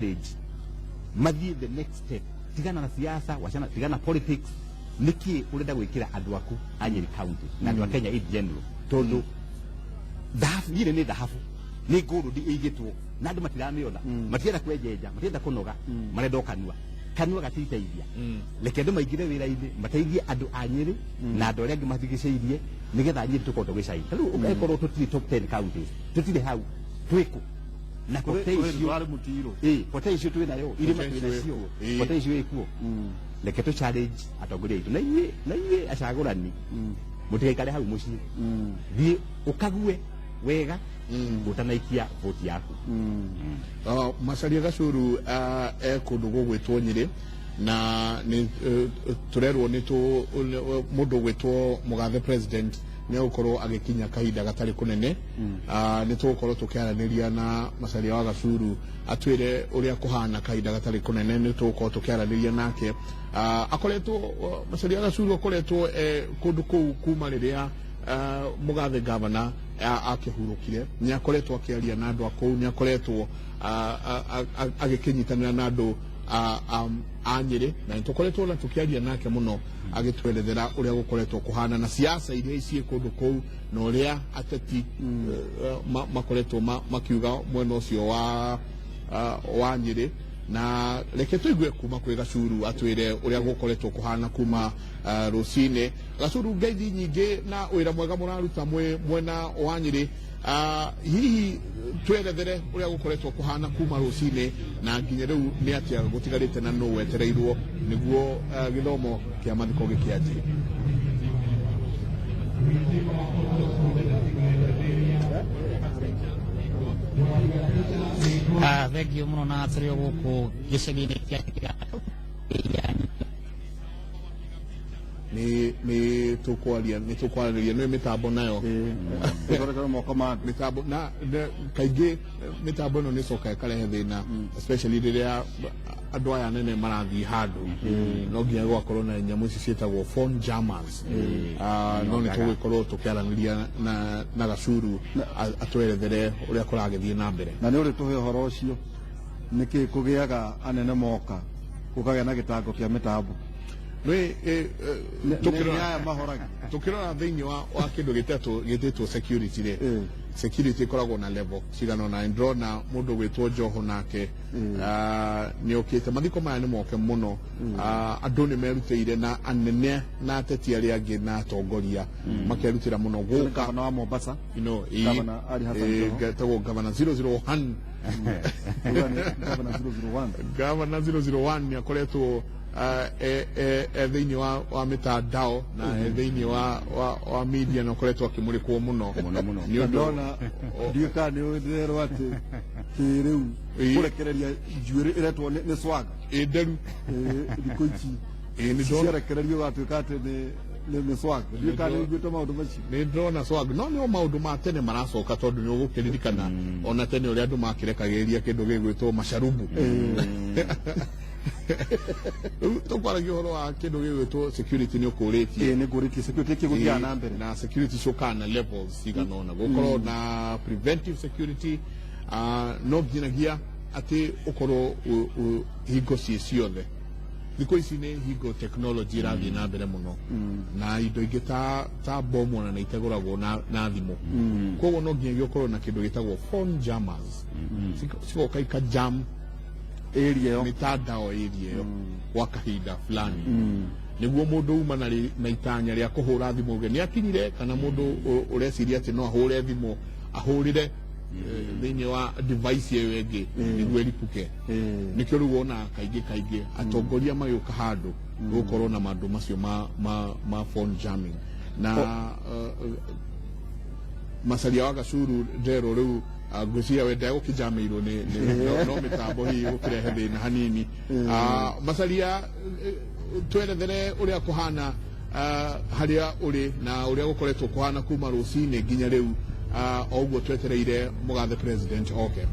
Challenge mathiĩ the next step. Tigana na siasa, wachana, tigana na politics. Nĩkĩ ũrenda gwĩkĩra andũ aku a Nyeri County na andũ a Kenya in general? Tondũ thahabu Nyeri nĩ thahabu, nĩ gold ĩigĩtwo na andũ matiramĩona. Matirenda kwenjenja, matirenda kũnoga, marenda o kanua. Kanua gatiriteithia. Reke andũ maingĩre wĩra-inĩ, mateithie andũ a Nyeri na andũ arĩa angĩ matigicĩirie, nĩgetha Nyeri tũkahota gwĩcaina. Rĩu ũngĩkorwo tũtirĩ top 10 counties, tũtirĩ hau, twĩkũ? Na potential warĩ mũtirũ. Ĩ potential twĩ nayo, irĩma twĩ Potential nacio. ĩkuo. Ĩ. Potential ĩkuo. Reke tũ challenge atongoria aitũ na inyuĩ acagũrani, mũtigaikare hau mũciĩ. Thiĩ ũkague wega ũtanaikia vote yaku. Macaria Gacuru e kũndũ gũgwĩtwo Nyĩrĩ na nĩ tũrerwo nĩ tũ mũndũ ũgwĩtwo Mũgathe President nĩ egũkorwo agĩkinya kahinda gatarĩ kũnene. Nĩ tũgũkorwo tũkĩaranĩria na Macaria wa Gacuru atwĩre ũrĩa kũhana kahinda gatarĩ kũnene. Nĩ tũgũkorwo tũkĩaranĩria nake. Akoretwo Macaria wa Gacuru akoretwo kũndũ kũu kuma rĩrĩa Mũgathe Gavana akĩhurũkire. Nĩ akoretwo akĩaria na andũ a kũu, nĩ akoretwo agĩkĩnyitanĩra na andũ a Nyĩrĩ, na nĩ tũkoretwo na tũkĩaria nake mũno agĩtwerethera ũrĩa gũkoretwo kũhana na siasa iria ciĩ kũndũ kũu na ũrĩa ateti makoretwo makiuga mwena ũcio wa Nyĩrĩ. Na reke tũigue kuma kwĩ Gacuru atwĩre ũrĩa gũkoretwo kũhana kuma rũcinĩ. Gacuru, ngeithi nyingĩ na wĩra mwega mũraruta mwĩ mwena wa Nyĩrĩ. Hihi twerethere ũrĩa gũkoretwo kũhana kuma rũcinĩ na nginya rĩu, nĩ atĩa gũtigarĩte na nũ wetereirwo nĩguo gĩthomo kĩa mathiko gĩkĩanjie? Thengiũ mũno. Na tũrĩ o gũkũ gĩcagi-inĩ kĩa ya Nĩ tũkwaria, nĩ tũkwaranĩria nĩ mĩtambo nayo. Ĩthondekere moko ma andũ. Mĩtambo na kaingĩ mĩtambo ĩno nĩ ĩcokaga ĩkarehe thĩna, especially rĩrĩa andũ aya anene marathiĩ handũ, no nginya gũgakorwo na nyamũ ici ciĩtagwo phone jammers. No nĩ tũgũgĩkorwo tũkĩaranĩria na Gacuru atwerethere ũrĩa kũragĩthiĩ na mbere. Na nĩ ũrĩ tũhe ũhoro ũcio, nĩkĩ kũgĩaga anene moka gũkagĩa na gĩtango kĩa mĩtambo? Nĩ Nĩ aya mahoragia. Tukirora thĩinĩ wa kĩndũ gĩtĩtwo security rĩ, security ĩkoragwo na level cigana ũna. Ndĩrona mũndũ gwĩtwo Joho nake nĩ okĩte. Mathiko maya nĩ moke mũno. Andũ nĩ merutĩire, na anene na ateti arĩa angĩ na atongoria makerutĩra mũno gũka. Gavana wa Mombasa. Governor Ali Hassan Joho. Getagwo Governor 001. Uga nĩ Governor 001. Governor 001 nĩ akoretwo e thĩinĩ wa mĩtandao na e thĩinĩ wa media na akoretwo akĩmũrĩkwo mũno. Mũno, mũno. Nĩ ũndũ Ndona ndiũĩ kana nĩ ndĩrerwo atĩ kĩrĩu kũrekereria njuĩrĩ ĩretwo nĩ swag. Ĩ nderu. Thikũ ici Ĩ, nĩ ndona. ciarekererio gatuĩka atĩ nĩ swag. Ndiũĩ kana nĩ ũiguĩte maũndũ macio. Nĩ ndĩrona swag, no nĩ o maũndũ ma tene maracoka, tondũ nĩ ũgũkĩririkana ona tene ũrĩa andũ makĩrekagĩrĩria kĩndũ gĩgwĩtwo macarubu. Rĩu tũkwaragia ũhoro wa kĩndũ gĩgwĩtwo security, nĩ ũkũrĩtie. Ĩ, nĩ ngũrĩtie security kĩgũthiaga na mbere. Na security ciũkaga na levels cigana ũna. Gũkorwo na preventive security, no nginyagia atĩ ũkorwo hingo ciĩ ciothe. Thikũ ici nĩ hingo technology ĩrathiĩ na mbere mũno, na indo ingĩ ta bomu ona nĩ itegũragwo na thimũ. Koguo no nginyagia ũkorwo na kĩndũ gĩtagwo phone jammers. Cigoka ika jam area ĩyo, mitandao area ĩyo gwa kahinda fulani, nĩguo mũndũ uma na itanya rĩa kũhũra thimũ uge nĩ akinyire, kana mũndũ ũreciria atĩ no ahũre thimũ ahũrĩre thĩinĩ wa device ĩyo ĩngĩ nĩguo ĩripuke. Nĩkĩo rĩu wonaga kaingĩ kaingĩ atongoria magĩũka handũ gũkorwo na maũndũ macio ma phone jamming. Na Macaria wa Gacuru nderwo rĩu, ngwĩciria we ndegũkĩnjamĩirwo nĩ no mĩtambo hihi gũkĩrehe thĩna hanini. Macaria, twerethere ũrĩa kũhana harĩa ũrĩ na ũrĩa gũkoretwo kũhana kuma rũcinĩ nginya rĩu, o ũguo twetereire mũgathe President oke.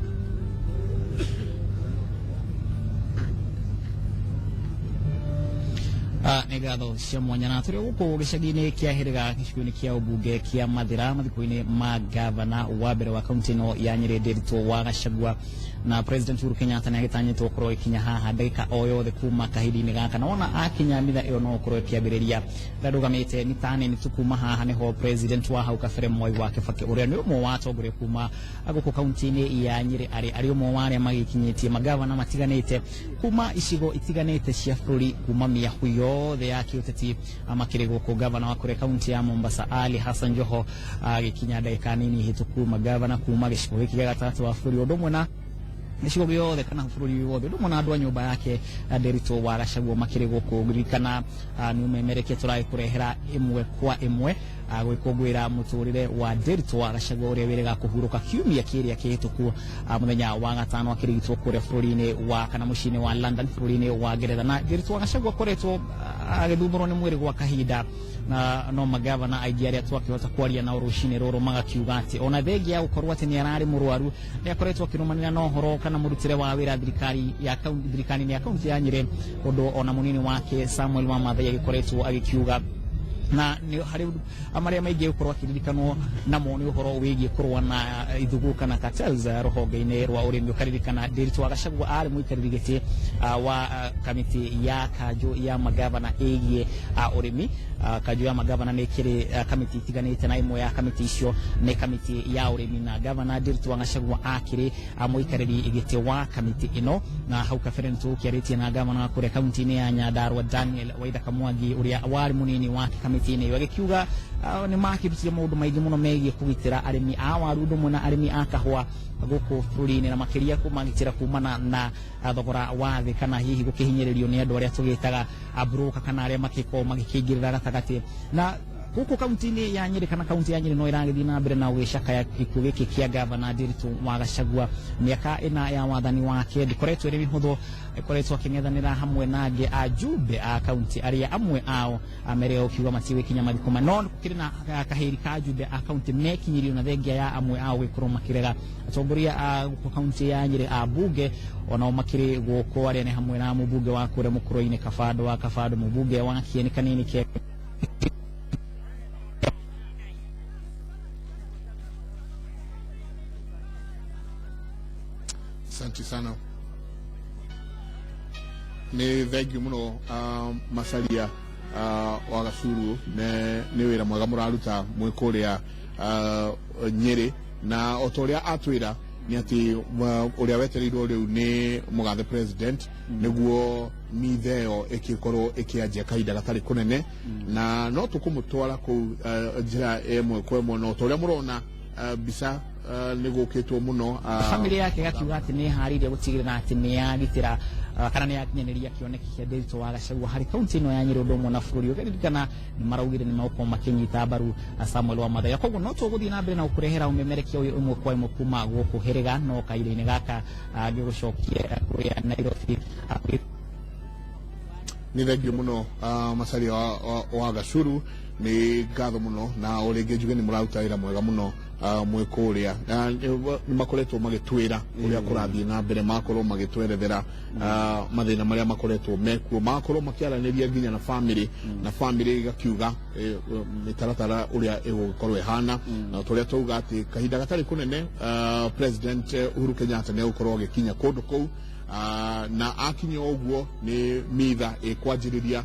Nĩ ngatho cia mwanya. Na tũrĩ gũkũ gĩcagi-inĩ kĩa Hĩrĩga, gĩcigo-inĩ kĩa ũmbunge kĩa Mathĩra, mathiko-inĩ ma gavana wa mbere wa kaunti ĩno ya Nyĩrĩ, Ndĩritũ wa Gachagua. Na President Uhuru Kenyatta nĩ agĩtanyĩtwo gũkorwo ĩkinya haha ndagĩka o yothe kuma kahinda-inĩ gaka, na wona akinya mitha ĩyo no gũkorwo ĩkĩambĩrĩria. Ndarũgamĩte nĩ ta nini tu kuma haha nĩho President wa hau kabere Mwai wa Kibaki, ũrĩa nĩ ũmwe wa atongoria kuma gũkũ kaunti-inĩ ya Nyĩrĩ, arĩ ũmwe wa arĩa magĩkinyĩtie magavana matiganĩte kuma icigo itiganĩte cia bũrũri, kuma mĩahu yothe ya kĩũteti makĩrĩ gũkũ. Gavana wa kũrĩa kaunti ya Mombasa Ali Hassan Joho agĩkinya ndagĩka nini hĩtũku, magavana kuma gĩcigo gĩkĩ gĩa gatagatĩ wa bũrũri ũndũ ũmwe na gĩcigo gĩothe kana bũrũri wothe, ũndũ ũmwe na andũ a nyũmba yake Nderitu wa Gachagua makĩrĩ gũkũ. Ririkana nĩ ũmemerekia tũragĩkũrehera ĩmwe kwa ĩmwe gwĩkũngũĩra mũtũrĩre wa Nderitu wa Gachagua, ũrĩa wĩrĩga kũhurũka kiumia kĩrĩa kĩhĩtũku, mũthenya wa gatano, akĩrigitwo kũrĩa bũrũri-inĩ wa kana mũciĩ-inĩ wa London, bũrũri-inĩ wa Ngeretha. Na Nderitu wa Gachagua akoretwo agĩthumbũrwo nĩ mwĩrĩ gwa kahinda, na no magavana aingĩ arĩa twakĩhota kwaria nao rũcinĩ rũrũ magakiuga atĩ ona thengia ya gũkorwo atĩ nĩ ararĩ mũrwaru, nĩ akoretwo akĩrũmanĩra na ũhoro kana mũrutĩre wa wĩra thirikari ya kaunti, thirikari-inĩ ya kaunti ya Nyĩrĩ, ũndũ ona mũnini wake Samuel Wamathai agĩkoretwo agĩkiuga. Na nĩ harĩ marĩa maingĩ gũkorwo akĩririkanwo namo nĩ ũhoro wĩgiĩ kũrũa na ithugu kana cartels rũhonge-inĩ rwa ũrĩmi. Ũkaririkana Nderitu wa Gachagua arĩ mũikarĩri gĩtĩ wa kamĩtĩ ya kanjũ ya magavana ĩgiĩ ũrĩmi. Kanjũ ya magavana nĩ ĩkĩrĩ kamĩtĩ itiganĩte, na ĩmwe ya kamĩtĩ icio nĩ kamĩtĩ ya ũrĩmi, na gavana Nderitu wa Gachagua akĩrĩ mũikarĩri gĩtĩ wa kamĩtĩ ĩno. Na hau kabere nĩ tũgũkĩarĩtie na gavana wa kũrĩa kaunti-inĩ ya Nyandarua Daniel Waithaka Mwangi, ũrĩa warĩ mũnini wake kamĩtĩ-inĩ ĩyo, agĩkiuga nĩ makĩrutire maũndũ maingĩ mũno megiĩ kũgitĩra arĩmi a waru ũndũ ũmwe na arĩmi a kahũa gũkũ bũrũri-inĩ, na makĩria kũmagitĩra kumana na thogora wa thĩ kana hihi gũkĩhinyĩrĩrio nĩ andũ arĩa tũgĩtaga broker kana arĩa makĩkorwo magĩkĩingĩrĩra gatagatĩ. Na gũkũ kaunti-inĩ ya Nyĩrĩ kana kaunti ya Nyĩrĩ no ĩragĩthiĩ na mbere na gũgĩcakaya gĩkuũ gĩkĩ kĩa gavana Nderitu wa Gachagua. Mĩaka 4 ya wathani wake ndĩkoretwo ĩrĩ mĩhũthũ, ĩkoretwo akĩng'ethanĩra hamwe na angĩ ajumbe a kaunti arĩa amwe ao merĩga gũkiuga matigwĩkinya mathiko ma, no gũkĩrĩ na kahĩri ka ajumbe a kaunti mekinyirio na thengia ya amwe ao gũgĩkorwo makĩrega. Atongoria a gũkũ kaunti ya Nyĩrĩ a bunge onao makĩrĩ gũkũ, arĩa nĩ hamwe na mũbunge wa kũrĩa mũkũrũ-inĩ Kabando wa Kabando, mũbunge wa Kieni Kanini kĩa Asante sana, nĩ thengiũ mũno Macharia wa Gacuru, nĩ wĩra mwega mũraruta mwĩ kũrĩa Nyĩrĩ. Na o ta ũrĩa atwĩra nĩ atĩ ũrĩa wetereirwo rĩu nĩ mũgathe president, nĩguo mitha ĩyo ĩgĩkorwo ĩkĩanjia kahinda gatarĩ kũnene, na no tũkũmũtwara kũu njĩra ĩmwe kwa ĩmwe. No ta ũrĩa mũrona mbica nĩ gũkĩtwo mũno Family yake gakiuga atĩ nĩ ĩharĩirie gũtigĩrĩra atĩ nĩ yagitĩra kana nĩ yakinyanĩria kĩoneki kĩa Nderitu wa Gachagua harĩ kaunti ĩno ya Nyĩrĩ ũndũ ũmwe na bũrũri. Ũkĩririkana nĩ maraugire nĩ megũkorwo makĩnyita mbaru Samuel Wamathai. Koguo no tũgũthiĩ na mbere na gũkũrehera ũmemerekia ũyũ ĩmwe kwa ĩmwe kuma gũkũ Hĩrĩga, no kahinda-inĩ gaka ngĩgũcokia kũrĩa Nairobi. Nĩ thengio mũno Macharia wa Gacuru, nĩ ngatho mũno, na o rĩngĩ njuge nĩ mũraruta wĩra mwega mũno mwĩ kũrĩa. Nĩ makoretwo magĩtwĩra ũrĩa kũrathiĩ na mbere, magakorwo magĩtwerethera mathĩna marĩa makoretwo mekuo, magakorwo makĩaranĩria nginya na family, na family ĩgakiuga mĩtaratara ũrĩa ĩgũgĩkorwo ĩhana. Na tũrĩa twauga atĩ kahinda gatarĩ kũnene President Uhuru Kenyatta nĩ egũkorwo agĩkinya kũndũ kũu, na akinya ũguo nĩ mitha ĩkwanjĩrĩria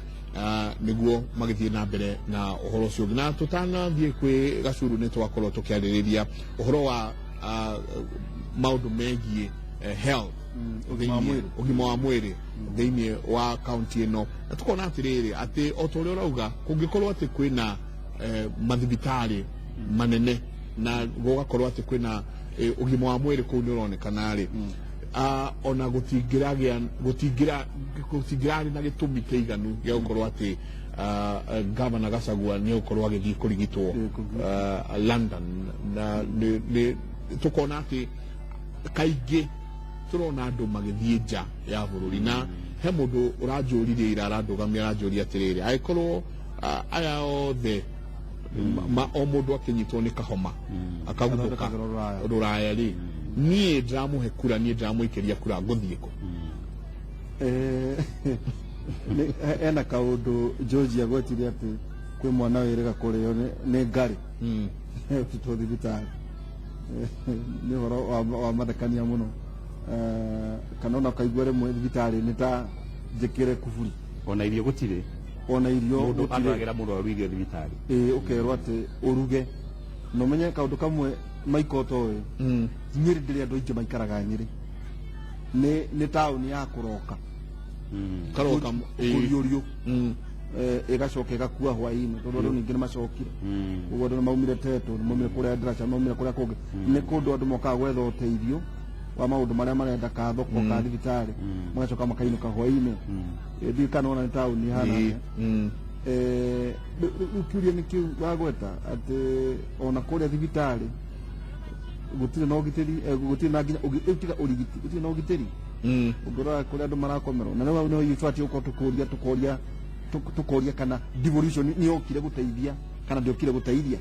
nĩguo magĩthiĩ na mbere na ũhoro ũcio ũngĩ. Na tũtanathiĩ kwĩ Gacuru, nĩ twakorwo tũkĩarĩrĩria ũhoro wa maũndũ megiĩ health, ũgima wa mwĩrĩ thĩinĩ wa kaunti ĩno, na tũkona atĩrĩrĩ atĩ o ta ũrĩa ũrauga, kũngĩkorwo atĩ kwĩna mathibitarĩ manene na gũgakorwo atĩ kwĩna ũgima wa mwĩrĩ kũu nĩ ũronekana rĩ, ona gũtingĩrarĩ na gĩtũmi kĩiganu gĩa gũkorwo atĩ gavana Gachagua nĩ egũkorwo agĩthiĩ kũrigitwo London. Na nĩ tũkona atĩ kaingĩ tũrona andũ magĩthiĩ nja ya bũrũri, na he mũndũ ũranjũririe ira, arandũgamia, aranjũria atĩrĩrĩ, angĩkorwo aya othe o mũndũ akĩnyitwo nĩ kahoma akaguthũka rũraya rĩ, niĩ ndĩramũhe kura, niĩ ndĩramũikĩria kura, ngũthiĩ kũ? Ena kaũndũ George agwetire atĩ kwĩ mwana wĩrĩga kũrĩo nĩ ngarĩ ũrutwo thibitarĩ, nĩ ũhoro wa mathekania mũno. Kana ona ũkaigua rĩmwe thibitarĩ nĩ ta njĩkĩre kuburi. Ona irio gũtirĩ. Ona irio mũndũ gũtirĩ. atwagĩra mũrwaru irio thibitarĩ. Ĩĩ, ũkerwo atĩ ũruge na ũmenye kaũndũ kamwe Maiko toĩ. Nyĩrĩ ndĩrĩ andũ aingĩ maikaraga Nyĩrĩ, nĩ taũni ya kũroka. Karoka. Kũriũriũ. Ĩgacoka ĩgakua hwaĩ-inĩ tondũ andũ ningĩ nĩ macokire. Ũguo andũ nĩ maumire Teto, nĩ maumire kũrĩa Ndaraca, nĩ maumire kũrĩa kũngĩ. Nĩ kũndũ andũ mokaga gwetha ũteithio wa maũndũ marĩa marenda, ka thoko, ka thibitarĩ, magacoka makainũka hwaĩ-inĩ. Ndiũĩ kana wona nĩ taũni ihana atĩa. Rĩu kĩũria nĩ kĩu wagweta atĩ ona kũrĩa thibitarĩ gũtirĩ na ũgitĩri, gũtirĩ na nginya rĩu tiga ũrigiti, gũtirĩ na ũgitĩri. Ũngĩrora kũrĩa andũ marakomerwo na rĩu hau nĩho ithuĩ tũbatiĩ gũkorwo tũkũria tũkoria tũkoria kana devolution nĩ yokire gũteithia kana ndĩokire gũteithia.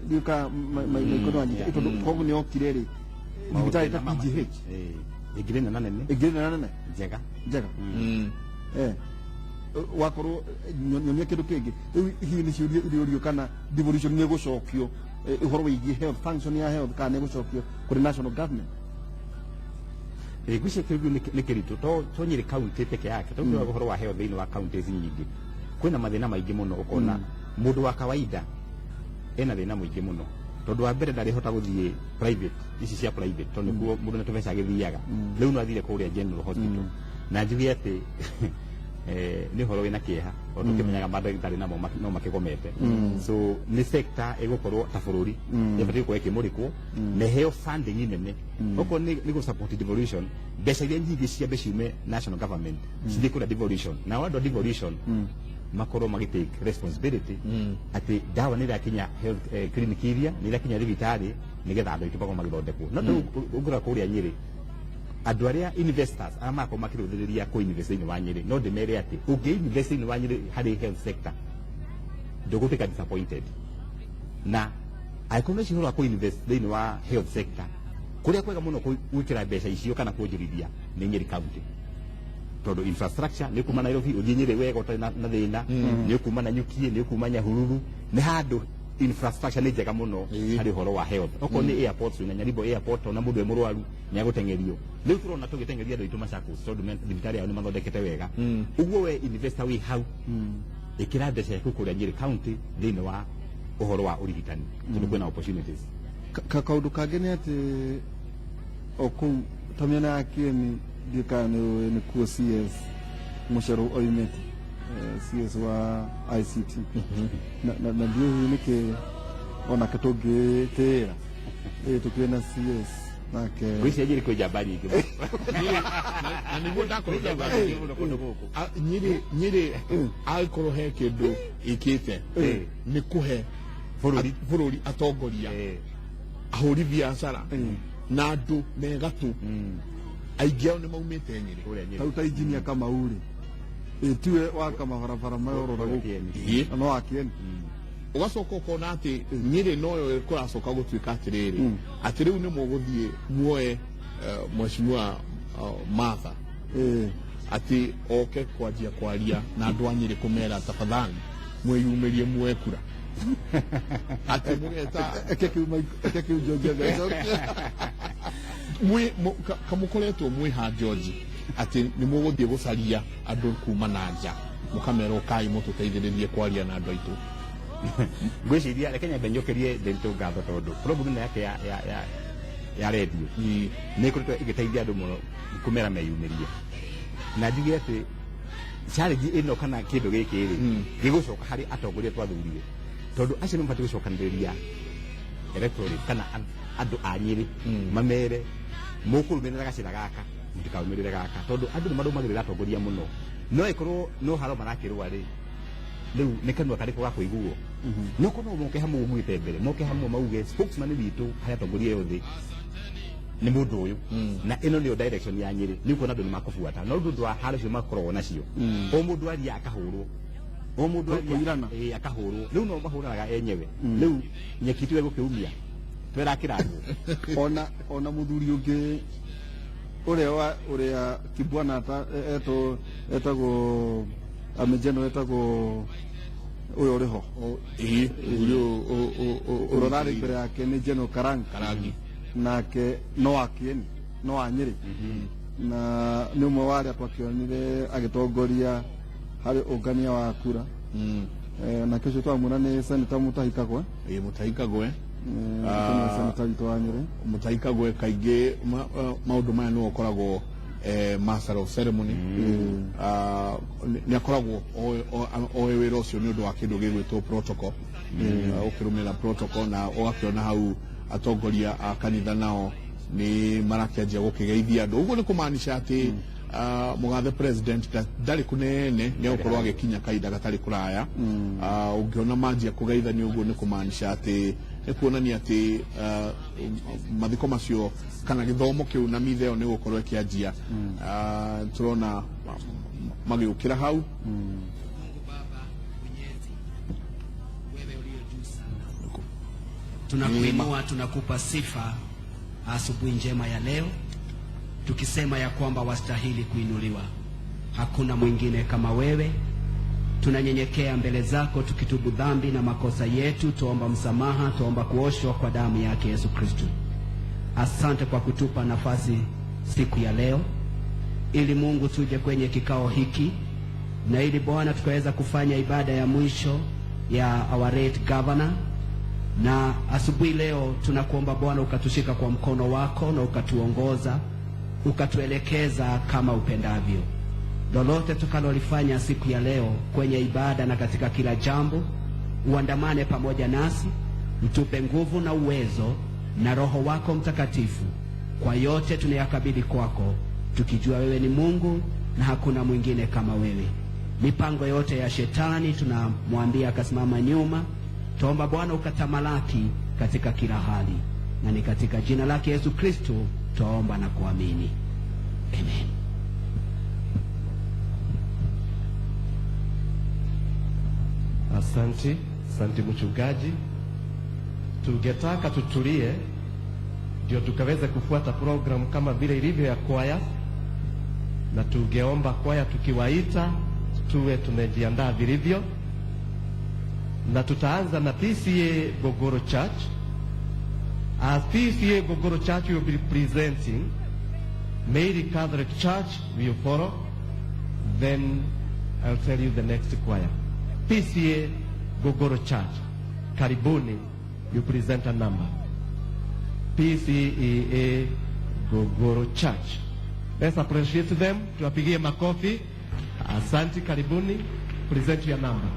Ndiũĩ kana Maiko nĩ wanyita, tondũ koguo nĩ yokire rĩ, thibitarĩ ta PGH ĩngĩrĩ nene nene ĩngĩrĩ nene nene njega. Njega. Wakorwo nyonia kĩndũ kĩngĩ. Rĩu hihi nĩ ciũria irĩũrio kana devolution nĩ ĩgũcokio, ũhoro wĩgiĩ health, function ya health, kana nĩ ĩgũcokio kũrĩ national government? Ngwĩciria kĩu nĩ kĩritũ to Nyĩrĩ county peke yake, tondũ ũhoro wa health thĩinĩ wa counties nyingĩ kwĩna mathĩna maingĩ mũno. Ũkona mũndũ wa kawaida ena thĩna mũingĩ mũno, tondũ wa mbere ndarĩhota gũthiĩ private, ici cia private, tondũ nĩkuo mũndũ na tũbeca agĩthiaga. Rĩu no athire kũrĩa general hospital, na njuge atĩ nĩ ũhoro wĩna kĩeha o tũkĩmenyaga mandagĩtarĩ namo no makĩgomete. So nĩ sector ĩgũkorwo ta bũrũri ĩbatiĩ gũkorwo ĩkĩmũrĩkwo na ĩheo funding nene. Okorwo nĩ gũ support devolution, mbeca iria nyingĩ ciambe ciume national government cithiĩ kũrĩa devolution, nao andũ a devolution makorwo magĩ take responsibility atĩ ndawa nĩ irakinya health clinic iria nĩ irakinya thibitarĩ, nĩgetha andũ aitũ makorwo magĩthondekwo. No rĩu ũngĩrora kũrĩa Nyĩrĩ, andũ arĩa investors arĩa marakorwo makĩrũthĩrĩria kũ invest thĩinĩ wa Nyĩrĩ, no ndĩmere atĩ ũngĩ invest thĩinĩ wa Nyĩrĩ harĩ health sector ndũgũtuĩka disappointed. Na angĩkorwo nĩ ũhoro wa kũ invest thĩinĩ wa health sector, kũrĩa kwega mũno gwĩkĩra mbeca icio kana kuonjorithia nĩ Nyĩrĩ county, tondũ infrastructure nĩ kuma Nairobi ũthiĩ Nyĩrĩ wega ũtarĩ na thĩna, nĩ ũkuma Nanyuki, nĩ ũkuma Nyahururu, nĩ handũ infrastructure nĩ njega mũno harĩ ũhoro wa health. Okorwo nĩ airports, wĩna Nyaribo Airport, ona mũndũ e mũrwaru nĩ agũteng'erio. Rĩu tũrona tũgĩteng'eria andũ aitũ Machakos tondũ thibitarĩ yao nĩ mathondekete wega. Ũguo we investor wĩ hau, ĩkĩra mbeca yaku kũrĩa Nyĩrĩ county thĩinĩ wa ũhoro wa ũrigitani, tondũ kwĩna opportunities. Kaũndũ kangĩ nĩ atĩ o kũu ta mĩena ya Kieni, ndiũĩ kana nĩ ũĩ nĩ kuo CS Mũcerũ oimĩte, CS wa ICT, na ndiũĩ hihi nĩkĩ onake tũngĩtĩĩra tũkĩrĩ na CS nake. Ngwĩciria Nyĩrĩ kwĩ njamba nyingĩ mũno. Na nĩguo ndakorwo Kwĩ njamba nyingĩ mũno kũndũ gũkũ. Nyĩrĩ angĩkorwo he kĩndũ ĩkĩte nĩ kũhe bũrũri bũrũri atongoria ahũri biacara na andũ me gatũ. Aingĩ ao nĩ maumĩte Nyĩrĩ. Kũrĩa Nyĩrĩ. Tau ta injinia Kamau rĩ, tiwe waka mabarabara mayorora Kũrĩa gũkũ? Kieni. Ĩĩ. Na no wa Kieni. Ũgacoka ũkona atĩ Nyĩrĩ noyo kũracoka gũtuĩka atĩrĩrĩ, atĩ rĩu nĩ mũgũthiĩ muoe mheshimiwa Martha atĩ oke kwanjia kwaria na andũ a Nyĩrĩ kũmera tafadhali mwĩyumĩrie muoe kura, atĩ mũgeta Eke kĩu eke kĩu George agacokia. Kamũkoretwo mwĩ ha George atĩ nĩ mũgũthiĩ gũcaria andũ kuma na nja mũkamera ũkai mũtũteithĩrĩrie kwaria na andũ aitũ. Ngwĩciria reke nyambe njokerie Nderitu ngatho, tondũ program ĩno yake ya radio nĩ ĩkoretwo ĩgĩteithia andũ mũno kũmera meyumĩrie. Na njuge atĩ challenge ĩno kana kĩndũ gĩkĩ rĩ, gĩgũcoka harĩ atongoria twathurire, tondũ acio nĩ mabatiĩ gũcokanĩrĩria electorate kana andũ a Nyĩrĩ, mamere mũkũrũmĩrĩra gacĩra gaka, mũtikarũmĩrĩre gaka, tondũ andũ nĩ marũmagĩrĩra atongoria mũno. No ĩkorwo no haro marakĩrũa rĩ, rĩu nĩ kanua karĩkũ ga kũiguo? No korwo moke hamwe mugĩte mbere, moke hamwe mauge spokesman witũ harĩ atongoria othe nĩ mũndũ ũyũ, na ĩno nĩyo direction ya Nyĩrĩ, nĩ ũkuona andũ nĩ makũbuata. No ũndũ wa haro icio makoragwo nacio, o mũndũ aria akahũrwo, o mũndũ aria Kũirana. Ĩĩ, akahũrwo. Rĩu no mahũranaga enyewe, rĩu nyeki tiwe gũkĩumia twerakĩrangwo. Ona mũthuri ũngĩ ũrĩa wa ũrĩa Kibwana ta etwo etagwo amejeno etagwo ũyũ ũrĩ ho. Ĩĩ, ũrĩa ũrĩa ũrarĩ mbere yake nĩ General Karangi. Karangi. Nake no wa Kieni. no wa Nyĩrĩ na nĩ ũmwe wa arĩa twakĩonire agĩtongoria harĩ ũngania wa kura. Nake ũcio twamwĩra nĩ Senator Mutahi Kagwe. Mutahi Kagwe. Senator witũ wa Nyĩrĩ. Mutahi Kagwe kaingĩ maũndũ maya nĩwe ũkoragwo master of ceremony. Nĩ akoragwo oĩ wĩra ũcio nĩ ũndũ wa kĩndũ gĩgwĩtwo protocol, ũkĩrũmĩrĩra protocol, na ũgakĩona hau atongoria a kanitha nao nĩ marakĩanjia gũkĩgeithia andũ. Ũguo nĩ kũmaanisha atĩ mũgathe president ndarĩ kũnene, nĩ egũkorwo agĩkinya kahinda gatarĩ kũraya. Ũngĩona manjia kũgeithania ũguo nĩ kũmaanisha atĩ nĩ kuonania atĩ mathiko macio kana gĩthomo kĩu na mitha ĩyo nĩ gũkorwo ĩkĩanjia. Tũrona magĩũkĩra hau. Mungu Baba Mwenyezi, wewe uliye juu sana, tunakuinua, tunakupa sifa asubuhi njema ya leo, tukisema ya kwamba wastahili kuinuliwa, hakuna mwingine kama wewe. Tunanyenyekea mbele zako tukitubu dhambi na makosa yetu, tuomba msamaha, tuomba kuoshwa kwa damu yake Yesu Kristo. Asante kwa kutupa nafasi siku ya leo, ili Mungu tuje kwenye kikao hiki na ili Bwana tukaweza kufanya ibada ya mwisho ya our late governor. Na asubuhi leo tunakuomba Bwana ukatushika kwa mkono wako na ukatuongoza, ukatuelekeza kama upendavyo. Lolote tukalolifanya siku ya leo kwenye ibada na katika kila jambo, uandamane pamoja nasi, utupe nguvu na uwezo na Roho wako Mtakatifu. Kwa yote tunayakabidhi kwako, tukijua wewe ni Mungu na hakuna mwingine kama wewe. Mipango yote ya shetani tunamwambia akasimama nyuma. Tuomba Bwana ukatamalaki katika kila hali, na ni katika jina lake Yesu Kristo tuomba na kuamini, amen. Asante, asante mchungaji. Tungetaka tutulie ndio tukaweze kufuata program kama vile ilivyo ya kwaya, na tungeomba kwaya tukiwaita tuwe tumejiandaa vilivyo, na tutaanza na PCA Gogoro Church. As PCA Gogoro Church will be presenting, Mary Catholic Church will follow, then I'll tell you the next choir. PCA Gogoro Church, karibuni, you present a number. PCEA Gogoro Church. Let's appreciate them, tuwapigie makofi. Asante, karibuni, present your number.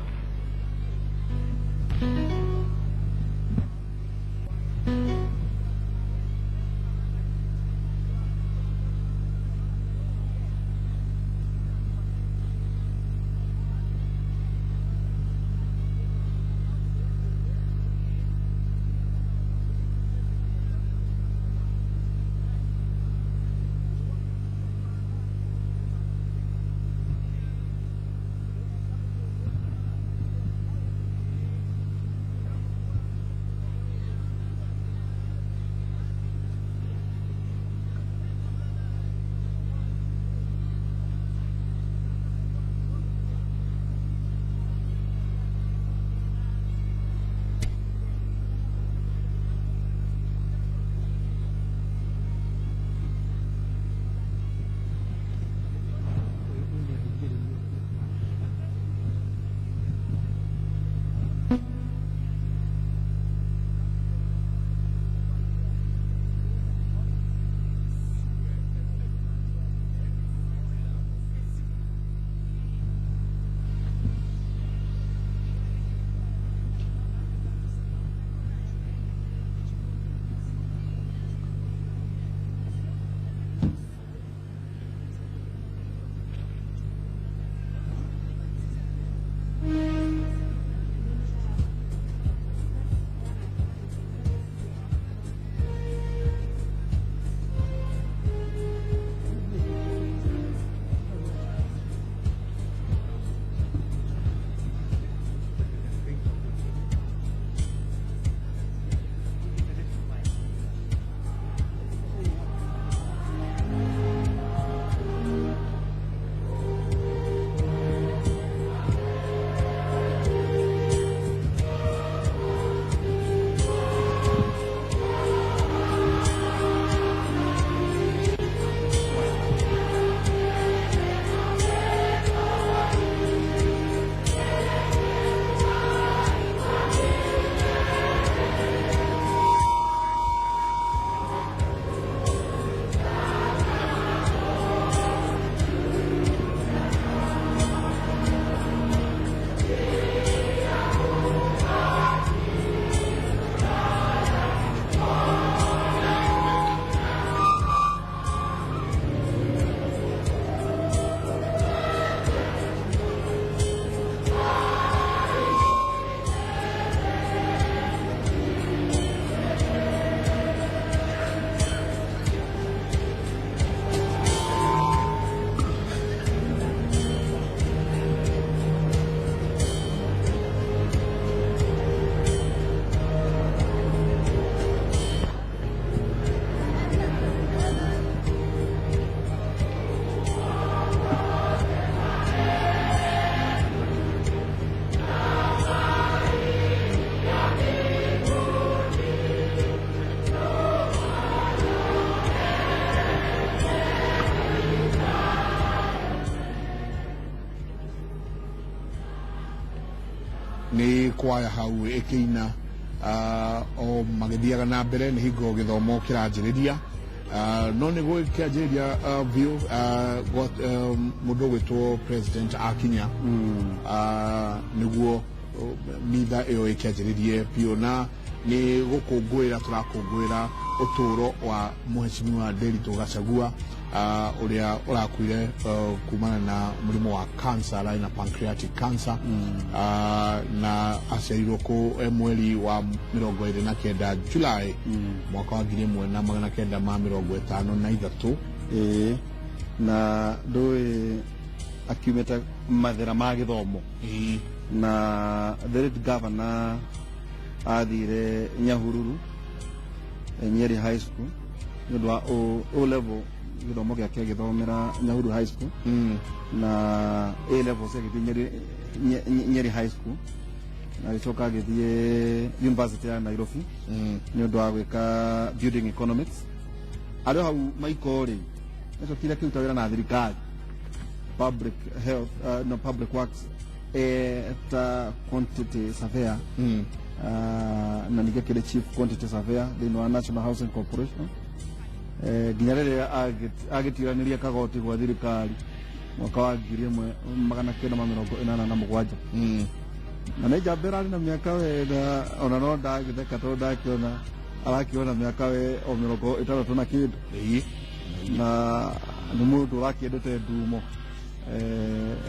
Nĩ kwaya hau ĩkĩina o magĩthiaga na mbere nĩ hingo gĩthomo kĩranjĩrĩria. No nĩ gũkĩanjĩrĩria biũ mũndũ ũgwĩtwo president akinya nĩguo mitha ĩyo ĩkĩanjĩrĩrie biũ na nĩ gũkũngũĩra tũrakũngũĩra ũtũũro wa Mheshimiwa Nderitu Gachagua ũrĩa ũrakuire kumana na mũrimũ wa cancer, ararĩ na pancreatic cancer na aciarirwo kũ mweri wa 29 July mwaka wa 1953. Ĩĩ, na ndũĩ akiumĩte mathĩra ma gĩthomo na the late governor athire Nyahururu, Nyeri High School nĩ ũndũ wa O level gĩthomo gĩake agĩthomera Nyahururu High School na A levels agĩthiĩ Nyeri High School na agĩcoka agĩthiĩ University ya Nairobi nĩ ũndũ wa gwĩka building economics. Arĩ o hau Maiko rĩ, acokire akĩruta wĩra na thirikari public health, no, public works, ta quantity surveyor na ningĩ akĩrĩ chief quantity surveyor thĩinĩ wa National Housing Corporation nginya rĩrĩa agĩtiranĩria kagoti gwa thirikari mwaka wa 1987. Na nĩ njamba ĩrarĩ na mĩaka wena ona no ndagĩtheka tondũ ndakĩona arakĩona mĩaka we o 60 na kĩndũ na nĩ mũndũ ũrakĩendete ndumo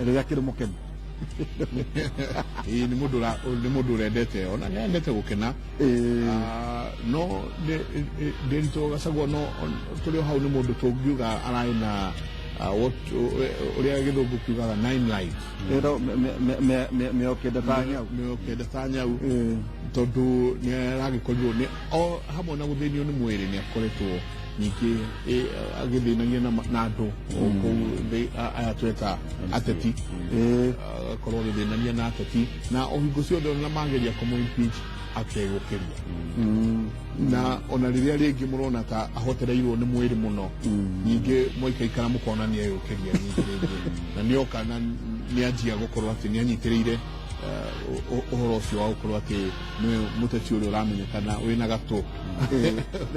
rĩrĩa akĩrĩ mũkenu. Ĩĩ, nĩ mũndũ ũrendete ona nĩ endete gũkena. No Nderitu Gachagua no tũrĩ o hau nĩ mũndũ tũngiuga ararĩ na ũrĩa gĩthũngũ kiugaga nine lives. Ĩro mĩokenda ta nyau. Mĩokenda ta nyau tondũ nĩ aragĩkorirwo nĩ o hamwe na gũthĩnio nĩ mwĩrĩ nĩ akoretwo ningĩ agĩthĩnania na andũ o kũu aya tweta ateti, akorwo agĩthĩnania na ateti na o hingo ciothe ona mageria kũmũ impeach akegũkĩria na ona rĩrĩa rĩngĩ mũrona ta ahotereirwo nĩ mwĩrĩ mũno ningĩ mwaikaikara mũkona nĩ eyũkĩria ningĩ rĩngĩ na nĩoka na nĩanjia gũkorwo atĩ nĩanyitĩrĩire ũhoro ũcio wa gũkorwo atĩ nĩwe mũteti ũrĩa ũramenyekana wĩna gatũ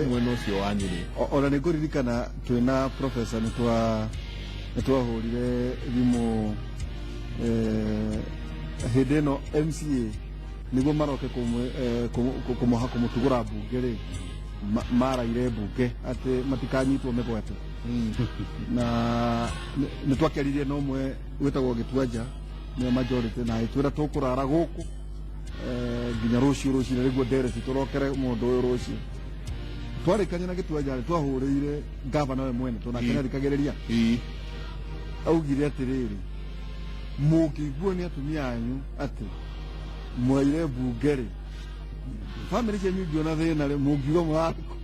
mwena ũcio wa Nyĩrĩ. Ona nĩ ngũririkana twĩna professor nĩ twahũrire thimũ hĩndĩ ĩno MCA nĩguo maroke kũmũtugũra mbunge rĩ, maraire mbunge atĩ matikanyitwo mĩgwate na nĩ twakĩaririe na ũmwe wĩtagwo Gĩtuanja nĩwe majority na agĩtwĩra tũkũrara gũkũ nginya rũciũ rũcinĩ nĩguo ndereti tũrokere mũndũ ũyũ rũciũ. Twarĩkania na Gĩtuanja rĩ, twahũrĩire gavana we mwene tondũ nake nĩathikagĩrĩria. Augire atĩrĩrĩ, mũngĩiguo nĩ atumia anyu atĩ mwaire mbunge rĩ, bamĩrĩ cianyu ingĩona thĩna rĩ, mũngiuga mũrarĩ kũ?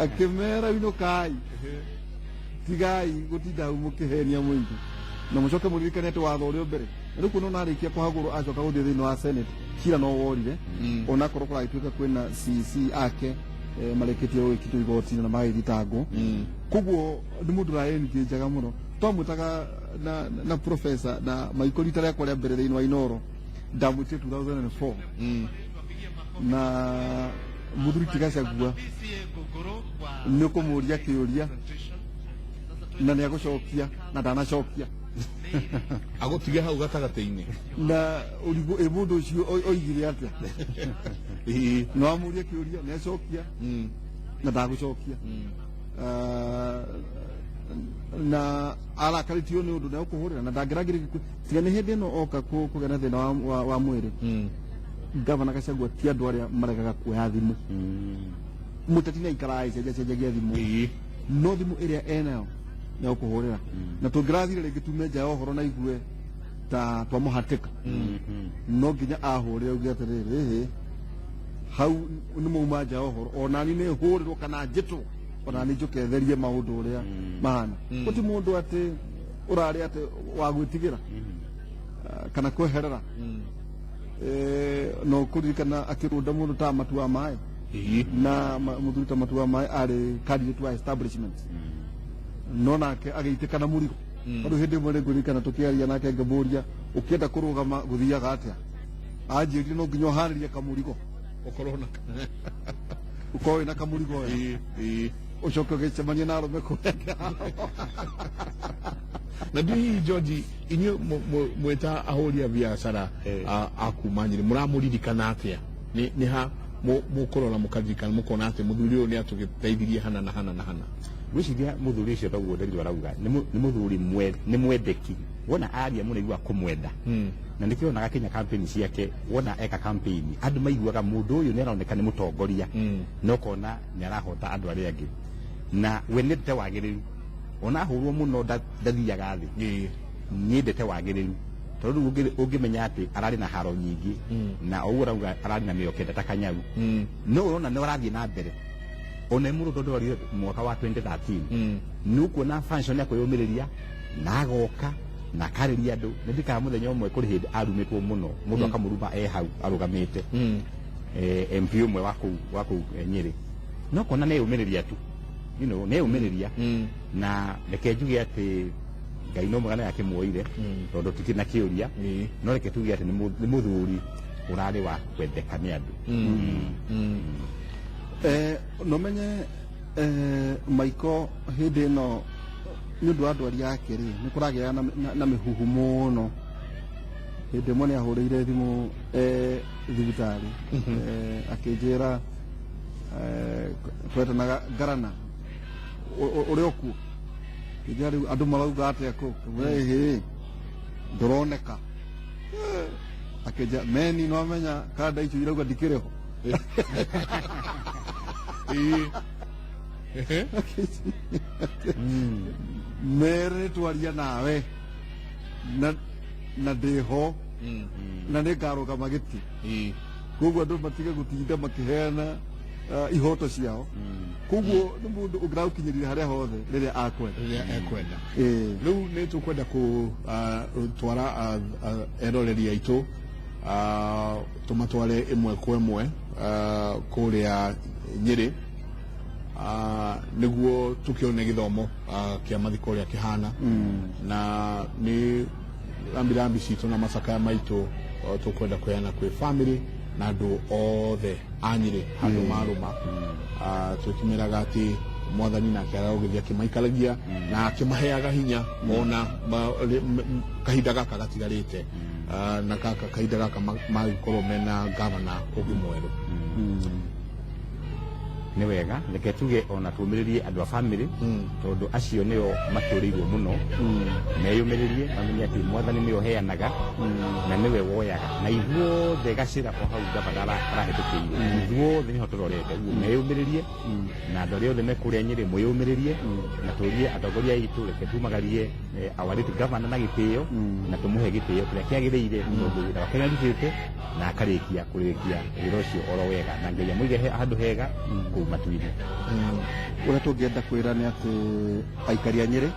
Akĩmera inũkai, tigai gũtinda hau mũkĩhenia mũingĩ na mũcoke mũririkane atĩ watho ũrĩa mbere na rĩu kuona arĩkia kũhagũrwo acoka gũthiĩ thĩinĩ wa Senate cira no worire onakorwo kũragĩtuĩka kwĩna CC ake marĩkĩtie gũgĩkitwo igoti-inĩ na magagĩthitangwo. Koguo nĩ mũndũ ũraengĩnjaga mũno. Twamwĩtaga na professor na Maiko rita rĩakwa rĩa mbere thĩinĩ wa Inoro ndamwĩtire 2004 na mũthuri ti Gachagua nĩ ũkũmũria kĩũria na nĩ agũcokia na ndanacokia. Agũtige hau gatagatĩ-inĩ. Na ũrigũ ĩ mũndũ ũcio oigire atĩa no amũrie kĩũria nĩ acokia na ndagũcokia. Na arakarĩtio nĩ ũndũ nĩ ũkũhũrĩra na ndangĩragĩrĩria tiga nĩ hĩndĩ ĩno oka kũgĩa na thĩna wa mwĩrĩ. Gavana Gachagua ti andũ arĩa maregaga kuoya thimũ. Mũteti nĩ aikaraga agĩcenjacenjagia thimũ no thimũ ĩrĩa enayo nĩ ũkũhũrĩra na tũngĩrathire rĩngĩ tume nja ya ũhoro na igue ta twamũhatĩka no nginya ahũrĩre auge atĩrĩrĩ, ĩhĩ hau nĩ mauma nja ya ũhoro onani nĩ hũrĩrwo kana njĩtwo ona nĩ njũke therie maũndũ ũrĩa mahana. Gũti mũndũ atĩ ũrarĩ atĩ wa gwĩtigĩra kana kweherera. No kũririkana akĩrũnda mũndũ ta Matu wa Maĩ na mũthuri ta Matu wa Maĩ arĩ candidate wa establishment no nake agĩitĩka na mũrigo tondũ hĩndĩ ĩmwe nĩngũririkana tũkĩaria nake ngĩmũria Ũkĩenda kũrũgama gũthiaga atĩa? Anjĩrire no nginya ũharĩrie kamũrigo, ũkorwo na ũkorwo wĩna kamũrigo wega, ũcoke ũgĩcemania na arũme kũrĩa. Na ndio hihi George, inyuĩ mwĩta ahũri a biacara a kuma Nyĩrĩ, mũramũririkana atĩa? Nĩ ha mũkũrora mũkaririkana mũkona atĩ mũthuri ũyũ nĩ atũgĩteithirie hana na hana na hana? Ngwĩciria mũthuri ũcio toguo Nderitu arauga nĩ mũthuri nĩ mwendeki. Wona aria mũno aiguaga kũmwenda, na nĩkĩo onaga kinya campaign ciake, wona eka campaign andũ maiguaga mũndũ ũyũ nĩ aroneka nĩ mũtongoria, na ũkona nĩ arahota andũ arĩa angĩ, na we nĩendete wagĩrĩru. Ona ahũrwo mũno ndathiaga thĩ. Niendete wagĩrĩru, tondũ rĩu ũngĩmenya atĩ ararĩ na haro nyingĩ, na o ũguo arauga ararĩ na mĩoyo kenda ta kanyau, no ũrona nĩ ũrathiĩ na mbere. Ona mũndũ tondũ arire mwaka wa 2013, nĩ ũkuona function ya kwĩyũmĩrĩria na agoka na akarĩria andũ. Nĩ ndikaga mũthenya ũmwe kũrĩ hĩndĩ arumĩtwo mũno, mũndũ akamũruma e hau arũgamĩte, MP ũmwe wa kũu Nyĩrĩ, no kona nĩ eyũmĩrĩria tu, nĩ eyũmĩrĩria. Na reke njuge atĩ Ngai no mwega nĩ akĩmuoire, tondũ tikĩ na kĩũria. No reke tuge atĩ nĩ mũthuri ũrarĩ wa kwendeka nĩ andũ. No menye Maiko hĩndĩ ĩno nĩ ũndũ wa ndwari yake rĩ, nĩ kũragĩa na mĩhuhu mũno. Hĩndĩ ĩmwe nĩ ahũrĩire thimũ thibitarĩ, akĩnjĩra twetanaga ngarana ũrĩa ũkuo, akĩnjĩra rĩu andũ marauga atĩa kũ, ngĩmwĩra ĩhĩ ndũroneka. Akĩnjĩra meni no amenya kanda icio irauga ndikĩrĩ ho. Mere nĩ twaria nawe na ndĩho na nĩ ngarũgama gĩtĩ. Koguo andũ matige gũtinda makĩheana ihoto ciao. Koguo nĩ mũndũ ũngĩragũkinyĩrire harĩa hothe rĩrĩa akwenda. Rĩrĩa ekwenda. Ĩĩ. Rĩu nĩ tũkwenda kũtwara eroreri aitũ, tũmatware ĩmwe kwa ĩmwe kũrĩa Nyĩrĩ, nĩguo tũkĩone gĩthomo kĩa mathiko ũrĩa kĩhana, na nĩ rambirambi citũ na macakaya maitũ tũkwenda kũheana kwĩ family na andũ othe a Nyĩrĩ handũ marũma. Twĩkĩmeraga atĩ mwathani nake arogĩthiĩ akĩmaikaragia na akĩmaheaga hinya ona kahinda gaka gatigarĩte, na gaka kahinda gaka magĩkorwo mena gavana ũngĩ mwerũ. Nĩ wega reke tuge ona tũmĩrĩrie andũ a family, tondũ acio nĩo matũrĩirwo mũno. Meyũmĩrĩrie, mamenye atĩ mwathani nĩwe ũheanaga na nĩwe woyaga, na ithuothe gacĩra o hau gavana arahĩtũkĩire, ithuothe nĩho tũrorete. Ũguo meyũmĩrĩrie, na andũ arĩa othe me kũrĩa Nyĩrĩ mwĩyũmĩrĩrie, na tũrie atongoria aitũ reke tumagarie our late governor na gĩtĩo, na tũmũhe gĩtĩo kĩrĩa kĩagĩrĩire, tondũ wĩra wake nĩarutĩte na akarĩkia kũrĩkia wĩra ũcio oro wega, na Ngai amũige handũ hega kũu matu-inĩ. Ũrĩa tũngĩenda kwĩra nĩ atĩ aikari a Nyĩrĩ,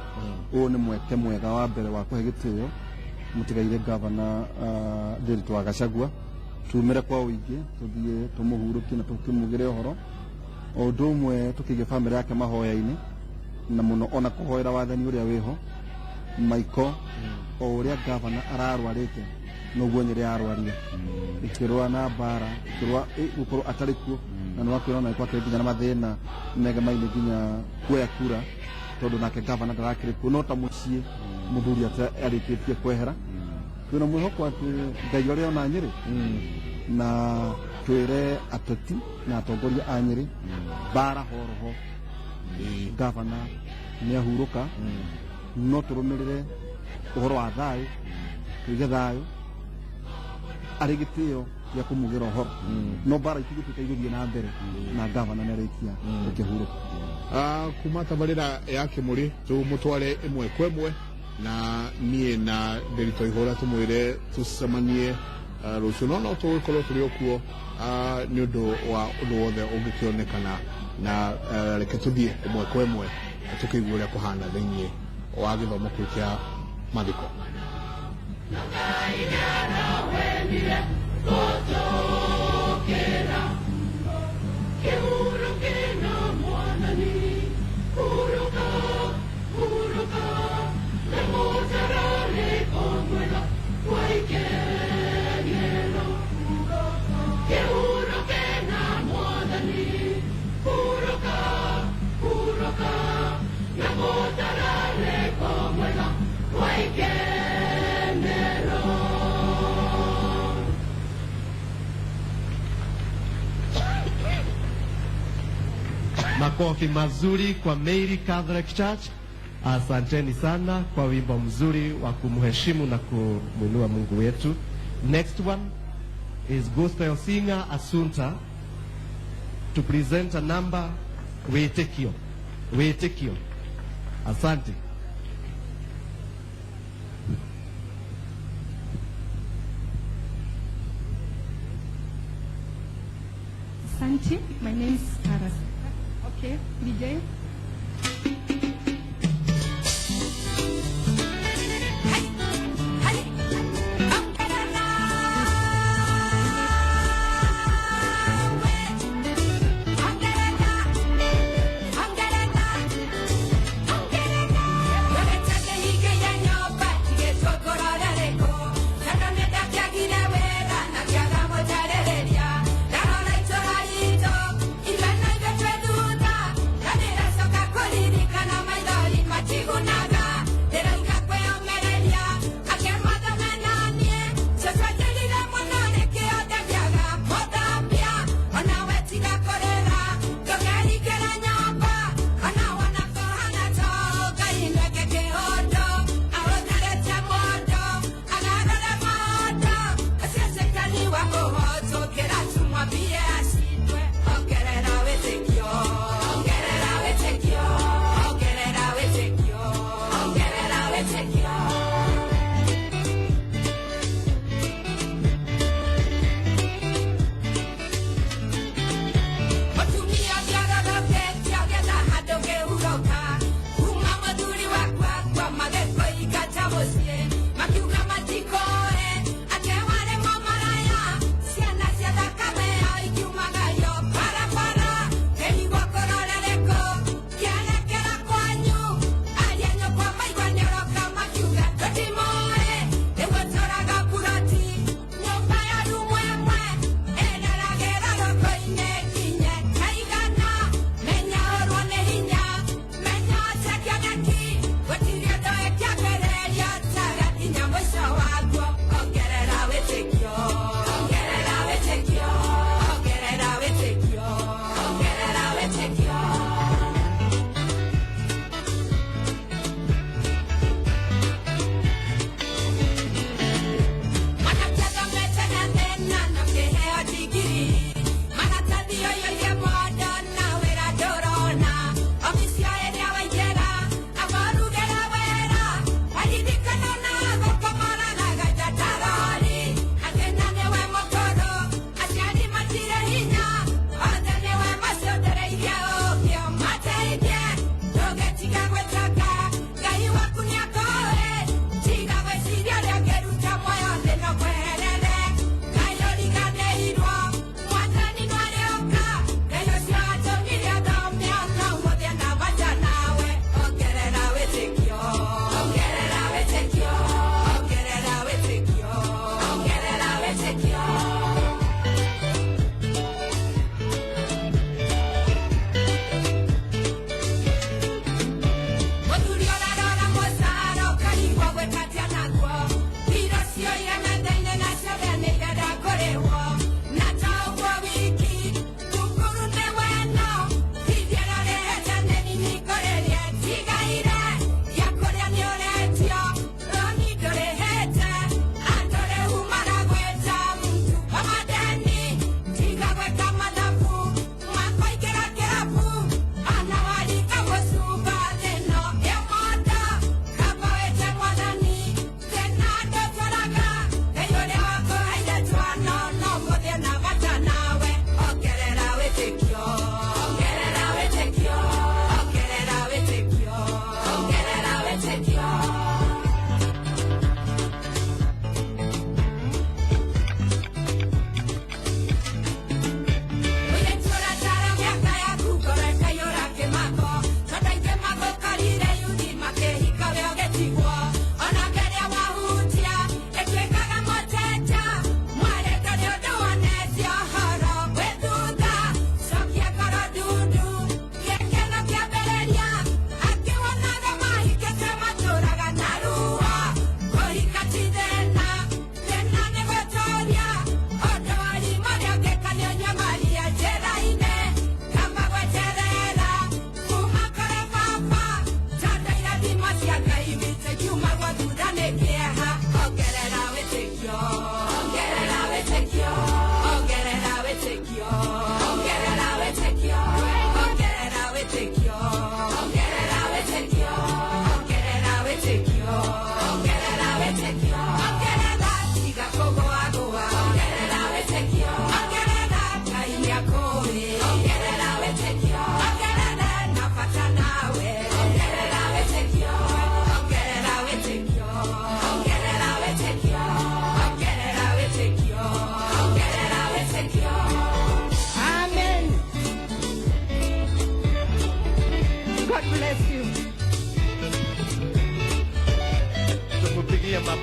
ũyũ nĩ mweke mwega wa mbere wa kũhe gĩtĩo mũtigaire gavana Ndiritu wa Gachagua. Tumĩre kwa ũingĩ, tũthiĩ tũmũhurũkie na tũkĩmugĩre ũhoro, o ũndũ ũmwe tũkĩige bamĩrĩ yake mahoya-inĩ, na mũno ona kũhoera wathani ũrĩa wĩho. Maiko, o ũrĩa gavana ararwarĩte noguo Nyĩrĩ yarwarire, ĩkĩrũa na mbara, ĩkĩrũa gũkorwo atarĩ kuo, na nĩ wakwĩra ona kwakĩrĩ nginya na mathĩna megemaine nginya kuoya kura, tondũ nake gavana ndarakĩrĩ kuo, no ta mũciĩ mũthuri arĩkĩtie kwehera. Twĩna mwĩhoko atĩ Ngai ũrĩa ona Nyĩrĩ, na twĩre ateti na atongoria a Nyĩrĩ mbara horoho, gavana nĩ ahurũka, no tũrũmĩrĩre ũhoro wa thayũ, tũige thayũ arĩ gĩtĩo gĩa kũmugĩra ũhoro, no mbara itigũtuĩka igũthiĩ na mbere na gavana nĩ arĩkia gũkĩhurũka. Kuma tabarĩra ya Kĩmũrĩ tũmũtware ĩmwe kwa ĩmwe na niĩ na Nderitu Ihũra, tũmwĩre tũcemanie rũciũ, no tũgĩkorwo tũrĩ o kuo nĩ ũndũ wa ũndũ wothe ũngĩkĩonekana, na reke tũthiĩ ĩmwe kwa ĩmwe tũkĩigue ũrĩa kũhana thĩinĩ wa gĩthomo kĩu kĩa mathiko. Makofi mazuri kwa Mary Catholic Church. Asanteni sana kwa wimbo mzuri wa kumheshimu na kumwinua Mungu wetu. Next one is gospel singer Asunta to present a number Wĩtĩkio. Wĩtĩkio. Asante. Asante. My name is Aras. Okay, DJ. Thank you.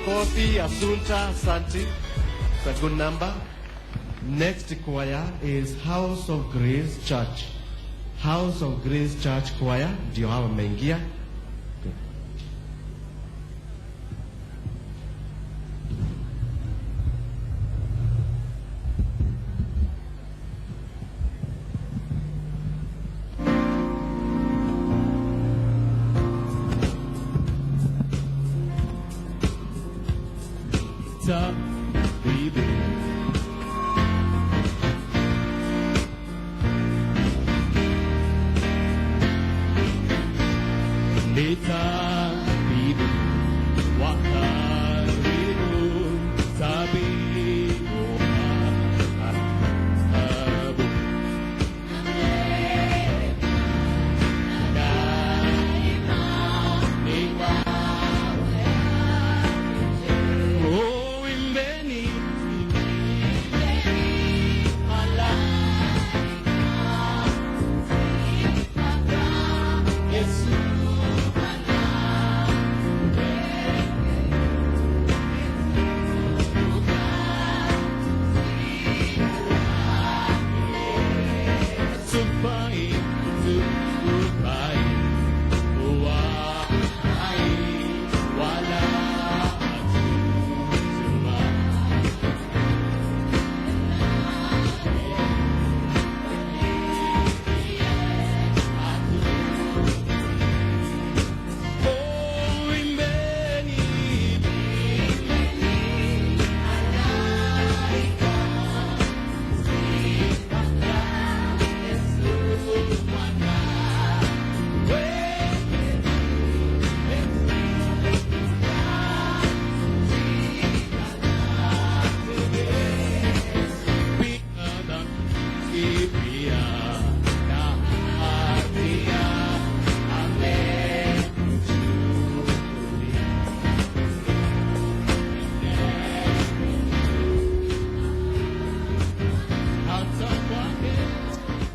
Makofi, Asunta, Asante. It's a good number. Next choir is House of Grace Church. House of Grace Church Choir ndio hawa wameingia.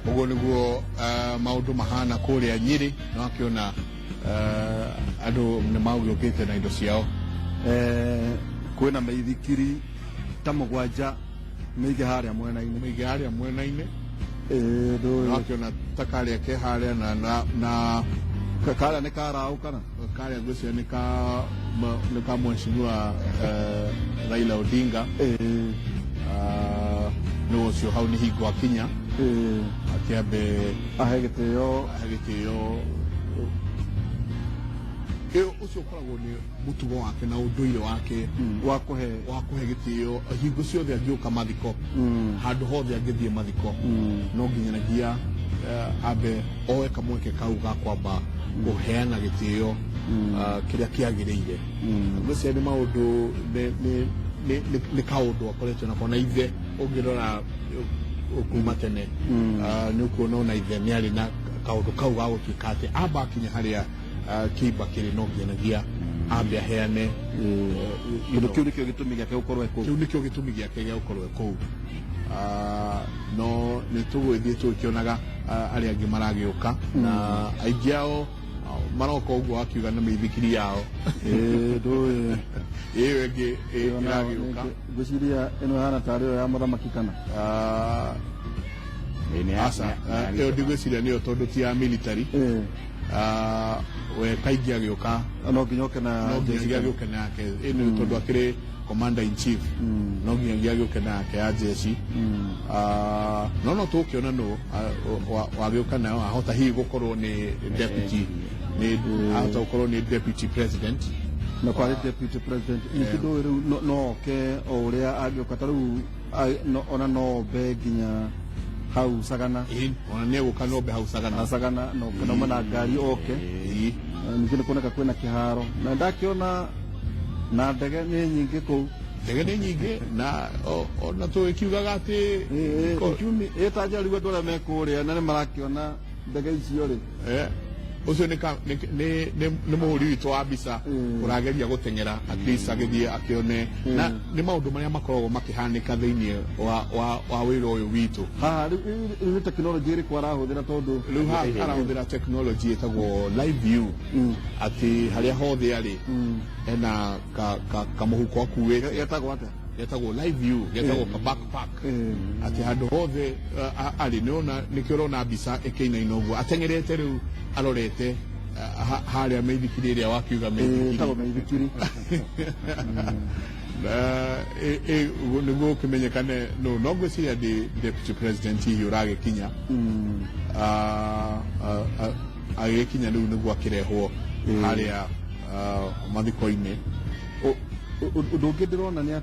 Uguo niguo maundu mahana kuria Nyeri na wakiona andu ni magĩũkĩte na indo ciao. Kwĩna maithikiri ta mũgwanja mĩige harĩa mwena-inĩ, mĩige harĩa mwena-inĩ. Ndũĩ na wakiona ta karĩa ke harĩa na karĩa nĩ karaũ kana karĩa ngwĩciria nĩ ka mheshimiwa Raila Odinga. Nĩ ũcio hau nĩ hingo akinya akiambe ahe gĩtĩo, ahe gĩtĩo. Ĩyo ũcio ũkoragwo nĩ mũtugo wake na ũndũire wake wa kũhe gĩtĩo hingo ciothe angĩũka mathiko, handũ hothe angĩthiĩ mathiko no nginyanagia ambe oe kamweke kau ga kwamba kũheana gĩtĩo kĩrĩa kĩagĩrĩire. Ngwĩciria nĩ maũndũ nĩ kaũndũ akoretwo nako na ithe ũngĩrora kuma tene nĩ ũkuona ona ithe nĩ arĩ na kaũndũ kau ga gũtuĩka atĩ amba akinya harĩa kĩimba kĩrĩ no nginyanagia ambe aheane. Kĩndũ kĩu nĩkĩo gĩtũmi gĩake gũkorwo e kũu. Kĩu nĩkĩo gĩtũmi gĩake gĩa gũkorwo e kũu. No nĩ tũgũgĩthiĩ tũgĩkĩonaga arĩa angĩ maragĩũka na aingĩ ao maroka ũguo akiuga na mĩithikiri yao. Ndũĩ ĩyo ĩngĩ ĩragĩũka. Ngwĩciria ĩno ĩhana tarĩ ĩyo ya mũthamaki kana aca ĩyo ndigwĩciria nĩyo tondũ ti ya military. We kaingĩ agĩũka no nginya oke na no nginyagia agĩũke nake ĩno tondũ akĩrĩ commander in chief, no nginyagia agĩũke nake ya jeshi. No tũgũkĩona nũ wagĩũka nayo ahota hihi gũkorwo nĩ deputy, nĩ ahota gũkorwo nĩ deputy president na kwarĩ deputy president. Ningĩ ndũĩ rĩu no oke o ũrĩa angĩũka ta rĩu ona no ombe nginya hau Sagana. Ona nĩ egũka no ombe hau Sagana. Sagana no kana na ngari oke. Ningĩ nĩ kuoneka kwĩna kĩharo na ndakĩona na ndege nĩ nyingĩ kũu. Ndege nĩ nyingĩ na ona tũgĩkiugaga atĩ ĩtanja rĩu andũ arĩa me kũrĩa na nĩ marakĩona ndege icio rĩ. Ũcio nĩ ka- nĩ- nĩ- nĩ- nĩ mũhũri witũ wa mbica ũrageria gũteng'era at least agĩthiĩ akĩone na nĩ maũndũ marĩa makoragwo makĩhanĩka thĩinĩ wa wĩra ũyũ witũ. Haha rĩu nĩ tekinoronjĩ ĩrĩkũ arahũthĩra tondũ Rĩu haha arahũthĩra technology ĩtagwo live view, atĩ harĩa hothe arĩ ena kamũhuko akuĩte. Getagwo atĩa? Getagwo live view, getagwo ka backpack, atĩ handũ hothe arĩ nĩona nĩkĩo ũrona mbica ĩkĩinaina ũguo ateng'erete rĩu arorete harĩa mĩithikiri ĩrĩa wakiuga mĩithikiri. Ĩtagwo mĩithikiri. Nĩguo ũkĩmenyekane no ngwĩciria ndĩ deputy president hihi ũragĩkinya. Agĩgĩkinya rĩu nĩguo akĩrehwo harĩa mathiko-inĩ. Ũndũ ũngĩ ndĩrona nĩ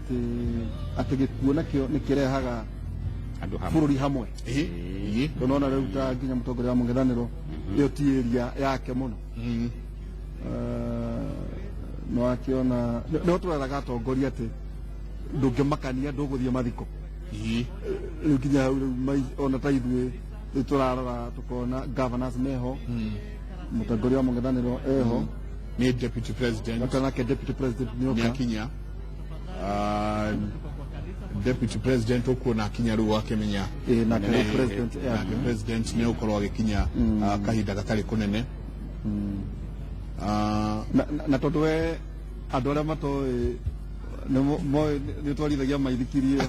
atĩ gĩkuũ nakĩo nĩ kĩrehaga andũ hamwe. Bũrũri hamwe. Ĩĩ, ĩĩ. Tondũ nona rĩu ta nginya mũtongoria wa mũng'ethanĩro ĩyo ti area yake mũno. No akĩona nĩho tũreraga atongoria atĩ ndũngĩmakania ndũgũthiĩ mathiko. Rĩu nginya hau rĩu ona ta ithuĩ rĩu tũrarora tũkona governors meho, mũtongoria wa mũng'ethanĩro eho. Nĩ deputy president. Nake nake deputy president nĩ nĩoka. Akinya. Deputy president ũkuona akinya rĩu akĩmenya. Ĩ, nake president nake president nĩ ũkorwo agĩkinya kahinda gatarĩ kũnene. Na tondũ we andũ arĩa matoĩ nĩ moĩ nĩ twarithagia maithikiri ĩyo.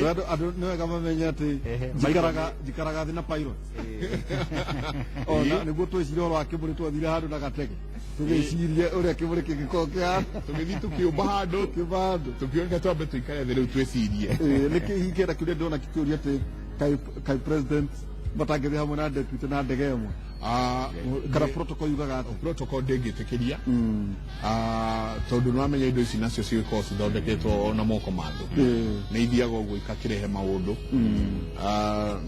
Tondũ andũ nĩ wega mamenye atĩ njikaraga thĩ na pilot ona nĩguo twĩcirie ũhoro wa kĩbũrĩ, twathire handũ na gatege tũgĩcirie ũrĩa kĩbũrĩ kĩngĩkorwo kĩhana. Tũgĩthiĩ tũkĩũmba handũ. Kĩũmba handũ. Tũkĩoneka twambe tũikare thĩ rĩu twĩcirie. Ĩ, nĩkĩ hihi kĩenda kĩũria ndĩrona kĩkĩũria atĩ kaĩ president matangĩthiĩ hamwe na deputy na ndege ĩmwe kana protocol yugaga atĩa? Protocol ndĩngĩtĩkĩria. Tondũ nĩwamenya indo ici nacio cigĩkorwo cithondeketwo na moko ma andũ, nĩ ithiaga ũguo ikakĩrehe maũndũ.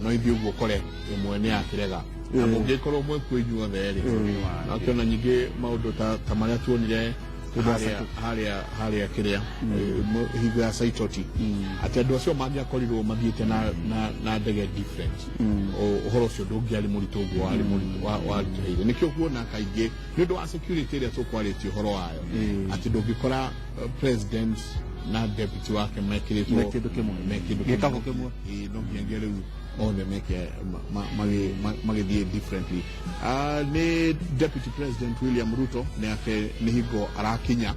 No ithiĩ ũguo ũkore ĩmwe nĩ yakĩrega na mũngĩkorwo mwĩkuo inyuothe rĩ, na ũkĩona nyingĩ maũndũ ta marĩa tuonire harĩa kĩrĩa hingo ya Saitoti, atĩ andũ acio mangĩakorirwo mathiĩte na ndege different, ũhoro ũcio ndũngĩarĩ mũritũ ũguo warĩ mũritũ waritũhĩire. Nĩkĩo kuona kaingĩ nĩ ũndũ wa security ĩrĩa tũkwarĩtie ũhoro wayo, atĩ ndũngĩkora president na deputy wake mekĩrĩtwo Me kĩndũ kĩmwe. Me kĩndũ Gĩkabũ kĩmwe. Ĩĩ, no nginyagia rĩu othe meke magĩthiĩ differently. Nĩ deputy president William Ruto nĩ ake nĩ hingo arakinya.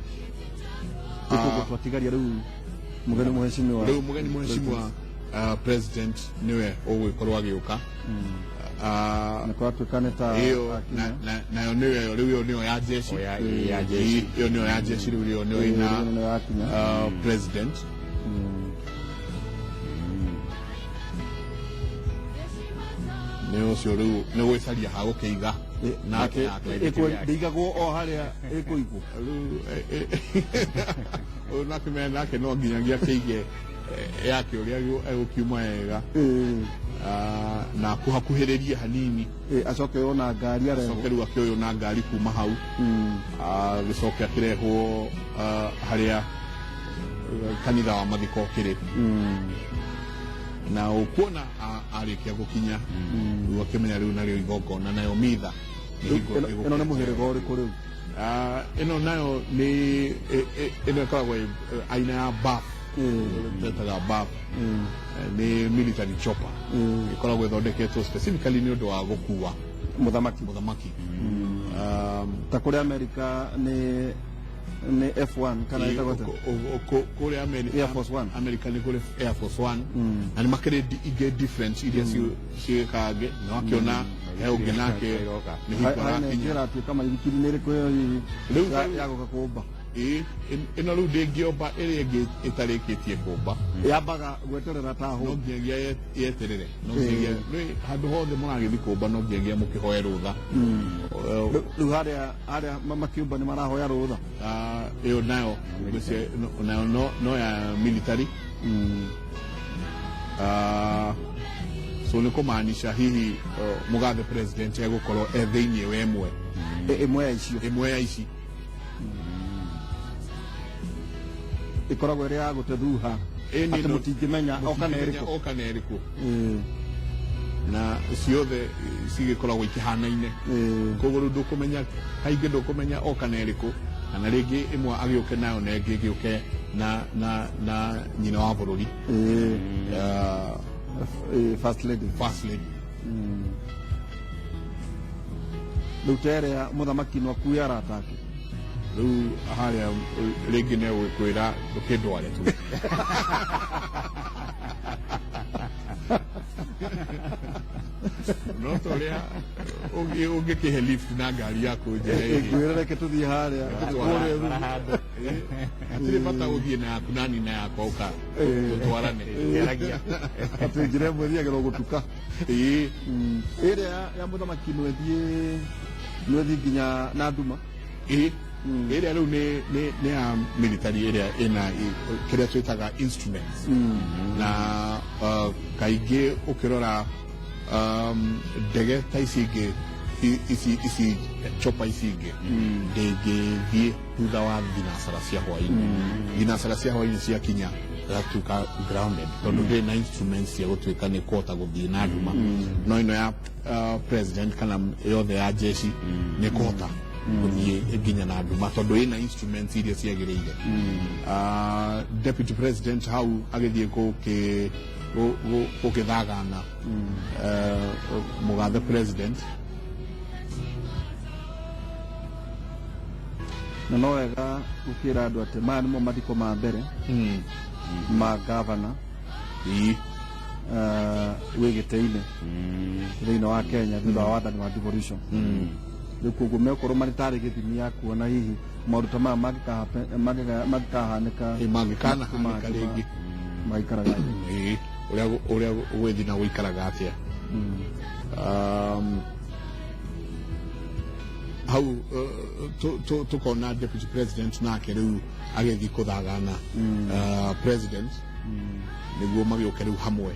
Tũkũguo twatigaria rĩu mũgeni mũhecimiwa. Rĩu mũgeni mũhecimiwa president nĩwe ũgũgĩkorwo agĩũka. Na kũratuĩka nĩ ta ĩyo akinya. nayo nĩyo ĩyo rĩu ĩyo nĩyo ya jeshi. O ya jeshi. Ĩyo nĩyo ya jeshi rĩu ĩyo nĩyo ĩna Ĩyo nĩyo yakinya. President nĩ ũcio rĩu nĩ gwĩcaria ha gũkĩiga nake nake. Ndĩigagwo o harĩa ĩkũigwo. Rĩu ũyũ nake mena nake no nginyagia akĩige yake ũrĩa egũkiuma wega. Na kũhakuhĩrĩrie hanini. Acoke ona ngari arehwo. Acoke rĩu akĩoywo na ngari kuma hau. Gĩcoke akĩrehwo harĩa kanitha wa mathiko ũkĩrĩ na ũkuona arĩkia gũkinya rĩu akĩmenya rĩu narĩo igongona nayo mitha nĩ hingo Ĩno nĩ mũhĩrĩga ũrĩkũ rĩu? Ĩno nayo nĩ ĩno ĩkoragwo ĩ aina ya BAF, twetaga BAF. Nĩ military chopper ĩkoragwo ĩthondeketwo specifically nĩ ũndũ wa gũkua mũthamaki. Mũthamaki. Ta kũrĩa Amerika nĩ F1 kana ĩtagwo atĩa? Kũrĩa Air Force One. America nĩ kũrĩ Air Force One na nĩ makĩrĩ ingĩ different iria ciĩkange na wakĩona he ũngĩ nake Ĩroka. nĩ hingo Harĩ na arakinya. ĩngĩ ĩratuĩka maithikiri nĩ ĩrĩkũ ĩyo hihi? Rĩu Ya gũka kũmba. Ĩ, ĩno rĩu ndĩngĩomba ĩrĩa ĩngĩ ĩtarĩkĩtie kũmba. Yambaga gweterera ta no hũ. Nginyagia yeterere no nginyagia rĩ handũ hothe mũragĩthiĩ kũmba no nginyagia mũkĩhoe rũtha. Rĩu harĩa makĩũmba nĩ marahoya rũtha. Ĩyo nayo ngwĩciria nayo no ya military. So nĩ kũmaanisha hihi mũgathe president egũkorwo e thĩiniĩ wa ĩmwe. Ĩmwe ya icio. Ĩmwe ya ici. Ĩkoragwo ĩrĩ ya gũtethuha Ĩni atĩ mũtingĩmenya oka na mũtingĩmenya ĩrĩkũ. Oka na ĩrĩkũ. Na ciothe cigĩkoragwo ikĩhanaine. Koguo rĩu ndũkũmenya, kaingĩ ndũkũmenya oka na ĩrĩkũ, kana rĩngĩ ĩmwe agĩũke nayo na ĩngĩ ĩgĩũke na nyina wa bũrũri. First lady. First lady. Rĩu ta ĩrĩa mũthamaki no akue arata ake. Rĩu harĩa rĩngĩ nĩ egũkwĩra ndũkĩndware tu. No ta ũrĩa ũngĩkĩhe lift na ngari yaku njega ĩngĩ. Ngwĩra reke tũthiĩ harĩa. Tũtwarane. Hatirĩ bata ũthiĩ na yaku nani na yakwa ũka tũtwarane. Kĩaragia. Atĩ njĩra ĩmwe ĩthiagĩrwo gũtuka. Ĩrĩa ya mũthamaki no ĩthiĩ nginya na nduma. Ĩĩ. Ĩrĩa rĩu nĩ ya military ĩrĩa ĩna kĩrĩa twĩtaga instruments. Na kaingĩ ũkĩrora ndege ta ici ingĩ, ici chopper ici ingĩ ndĩngĩthiĩ thutha wa thinacara cia hwaĩ-inĩ. Thinacara cia hwaĩ-inĩ ciakinya ĩgatuĩka grounded, tondũ ndĩrĩ na instruments cia gũtuĩka nĩ kũhota gũthiĩ na nduma. No ĩno ya president kana yothe ya jeshi nĩ kũhota gũthiĩ nginya na nduma, tondũ ĩna instruments iria ciagĩrĩire. Deputy president hau agĩthiĩ gũkĩthagana mũgathe president. Na no wega gũkĩra andũ atĩ maya nĩmo mathiko ma mbere ma gavana wĩ gĩtĩ-inĩ thĩinĩ wa Kenya thutha wa wathani wa devolution. Rĩu koguo mekorwo marĩ tarĩ gĩthimi ya kuona hihi maũndũ ta maya mangĩkahanĩka. Mangĩkanahanĩka rĩngĩ. Maikaraga atĩa? Ũrĩa ũgũgĩthiĩ na gũikaraga atĩa. Hau tukona deputy president nake rĩu agĩthiĩ kũthagana president nĩguo magĩũke rĩu hamwe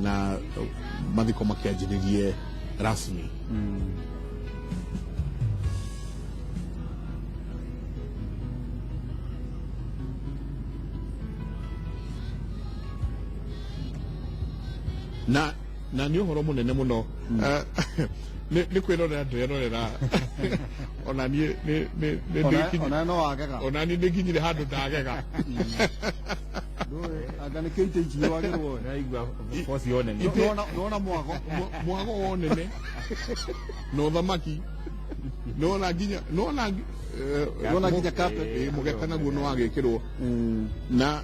na mathiko makĩanjĩrĩrie rasmi. Na nĩ ũhoro mũnene mũno. Nĩ kwĩrorera ndĩrerorera. Ona niĩ Ona no wagega. Ona niĩ nĩnginyire handũ ndagega. Ndũĩ, anga nĩkĩo itĩ ici wagĩrwo. Ndaigua boss yonene. Nĩwona mwago. Mwago wonene. Na ũthamaki. Nĩwona nginya, Nĩwona nginya carpet. Mũgeka naguo nĩwagĩkĩrwo. Na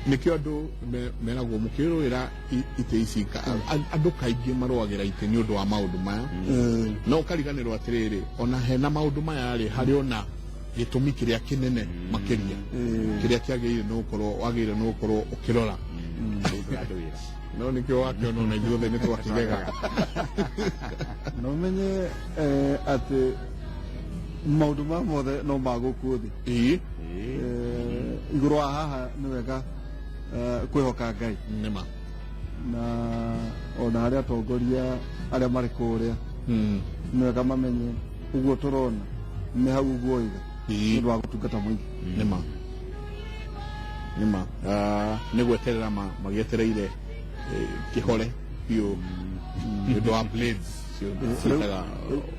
nĩkĩo andũ meragwo mũkĩrũĩra itĩ ici, andũ kaingĩ marũagĩra itĩ nĩ ũndũ wa maũndũ maya. No ũkariganĩrwo atĩrĩrĩ, ona hena maũndũ maya rĩ, harĩ ona gĩtũmi kĩrĩa kĩnene makĩria kĩrĩa kĩagĩrĩire nĩ gũkorwo, wagĩrĩire nĩ gũkorwo ũkĩrora. No nĩkĩo wakĩona ona ithuothe nĩ twakĩgega. No ũmenye atĩ maũndũ ma mothe no ma gũkũ thĩ. Igũrũ wa haha nĩ wega kwĩhoka Ngai. Nĩma. Na ona harĩa atongoria arĩa marĩ kũrĩa nĩ wega mamenye ũguo tũrona nĩ hau ũguo oiga nĩ ũndũ wa gũtungata mũingĩ. Nĩma. Nĩma. Nĩ gweterera magĩetereire kĩhore biũ nĩ ũndũ wa blades. Ciĩtaga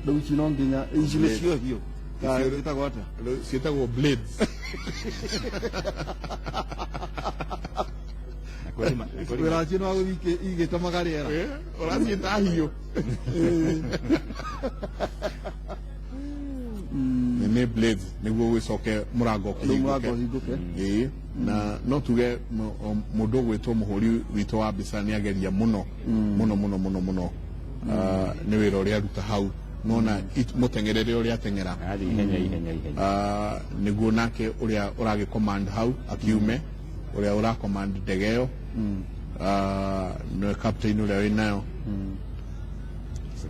Rĩu ici no nginya ici nĩ cio hiũ. Ciĩtagwo atĩa? Ciĩtagwo blades. Wĩra no agũthiĩ igĩtemaga rĩera. Ũraciĩta hiũ. Nĩ blades nĩguo gũcoke mũrango ũkĩhingũke. Na no tuge mũndũ ũgwĩtwo mũhũri witũ wa mbica nĩ ageria mũno mũno mũno mũno mũno. Nĩ wĩra ũrĩa aruta hau. Nona mũteng'erere ũrĩa ateng'era. Nĩguo nake ũrĩa ũragĩ command hau akiume, ũrĩa ũra command ndege ĩyo. Nĩwe captain ũrĩa wĩnayo.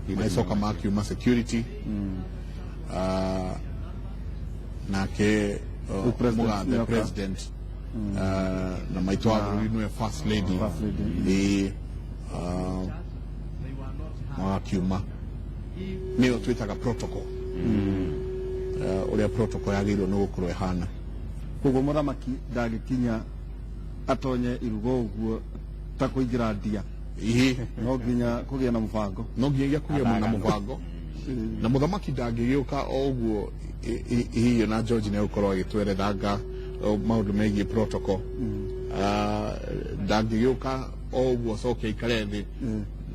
Magĩcoka makiuma security. Nake mũgathe president na maitũ wa bũrũri nĩwe first lady. Magakiuma. Nĩyo twĩtaga protocol. Ũrĩa protocol yagĩrĩirwo nĩ gũkorwo ĩhana. Koguo mũthamaki ndangĩkinya atonye irugo ũguo Ta kũingĩra ndia. Ĩĩ. No nginya kũgĩe na mũbango. No nginyagia kũgĩa na mũbango, na mũthamaki ndangĩgĩũka o ũguo hihi. Na George nĩ egũkorwo agĩtwerethanga maũndũ megiĩ protocol. Ndangĩgĩũka o ũguo acoke aikare thĩ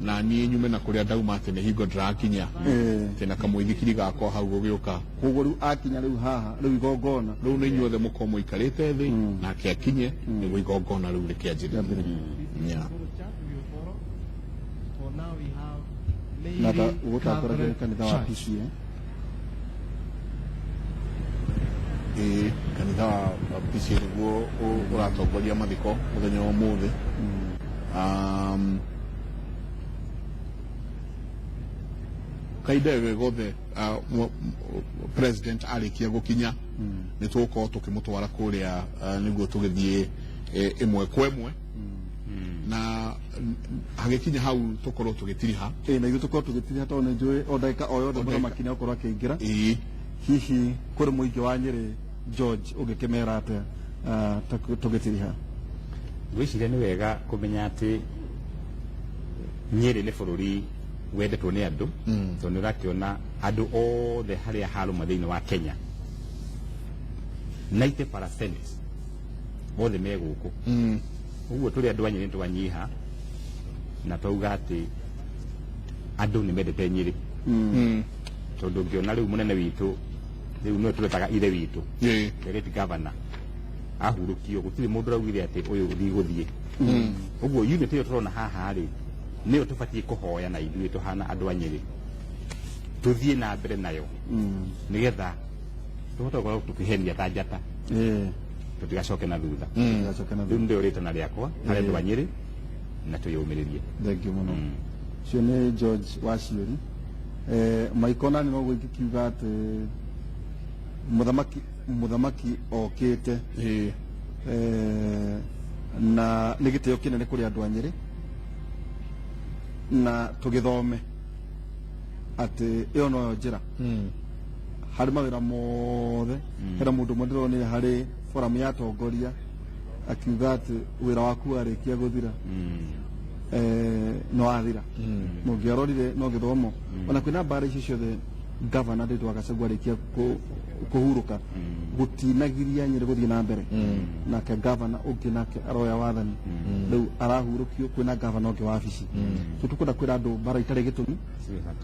na niĩ nyume na kũrĩa ndauma atĩ nĩ hingo ndĩrakinya atĩ na kamũithikiri gakwa hau gũgĩũka. Koguo rĩu akinya rĩu haha rĩu igongona. Rĩu nĩ inyuothe mũkorwo mũikarĩte thĩ nake akinye nĩguo igongona rĩu rĩkĩanjĩrĩria. Yeah. For now we have Na ta Mary ũgũtongoragia nĩ kanitha wa Church. PCA. Ĩĩ, kanitha wa PCA nĩguo ũratongoria mathiko mũthenya wa ũmũthĩ. Kahinda ge gothe president arĩkia gũkinya, nĩ tũgũkorwo tũkĩmũtwara kũrĩa nĩguo tũgĩthiĩ ĩmwe kwa ĩmwe, na hagĩkinya hau tũkorwo tũgĩtiriha. Ĩĩ, na ithuĩ tũkorwo tũgĩtiriha tondũ nĩ njũĩ o ndagĩka o yothe O ndagĩka. mũthamaki nĩ egũkorwo akĩingĩra. Ĩĩ. Hihi kũrĩ mũingĩ wa Nyĩrĩ, George, ũngĩkĩmera atĩa tũgĩtiriha? Ngwĩciria nĩ wega kũmenya atĩ Nyĩrĩ nĩ bũrũri wendetwo nĩ andũ, tondũ nĩ ũrakĩona andũ othe harĩa harũma thĩinĩ wa Kenya, 90% othe me gũkũ. Ũguo tũrĩ andũ a Nyĩrĩ nĩ twanyiha na twauga atĩ andũ nĩ mendete Nyĩrĩ, tondũ ngĩona rĩu mũnene witũ rĩu nĩwe tũretaga ithe witũ, the late governor, ahurũkio, gũtirĩ mũndũ ũraugire atĩ ũyũ ndigũthiĩ. Ũguo unity ĩyo tũrona haha rĩ, nĩyo tũbatiĩ kũhoya na ithuĩ tũhana andũ a Nyĩrĩ tũthiĩ na mbere nayo, nĩgetha tũhote gũkorwo tũkĩhenia ta njata, tũtigacoke na thutha. Tũtigacoke na Rĩu thutha. nĩrĩo rĩtana rĩakwa harĩ andũ a Nyĩrĩ, na twĩyũmĩrĩrie. Thank you mũno. Ũcio nĩ George Waciũri. Maikona nĩ noguo ingĩkiuga atĩ mũthamaki okĩte na nĩ gĩtĩo kĩnene kũrĩ andũ a Nyĩrĩ, na tũgĩthome atĩ ĩyo noyo njĩra harĩ mawĩra mothe. Hena mũndũ ũmwe ndĩronire harĩ forum ya atongoria akiuga atĩ wĩra waku warĩkia gũthira, no wathira. Mũngĩarorire no gĩthomo ona kwĩna mbara icio ciothe, gavana Ndĩndũ wa Gachagua arĩkia kũhurũka, gũtinagiria Nyĩrĩ gũthiĩ na mbere. Nake gavana ũngĩ nake aroya wathani, rĩu arahurũkio, kwĩna gavana ũngĩ wabici. So tũkwenda kwĩra andũ mbara itarĩ gĩtũmi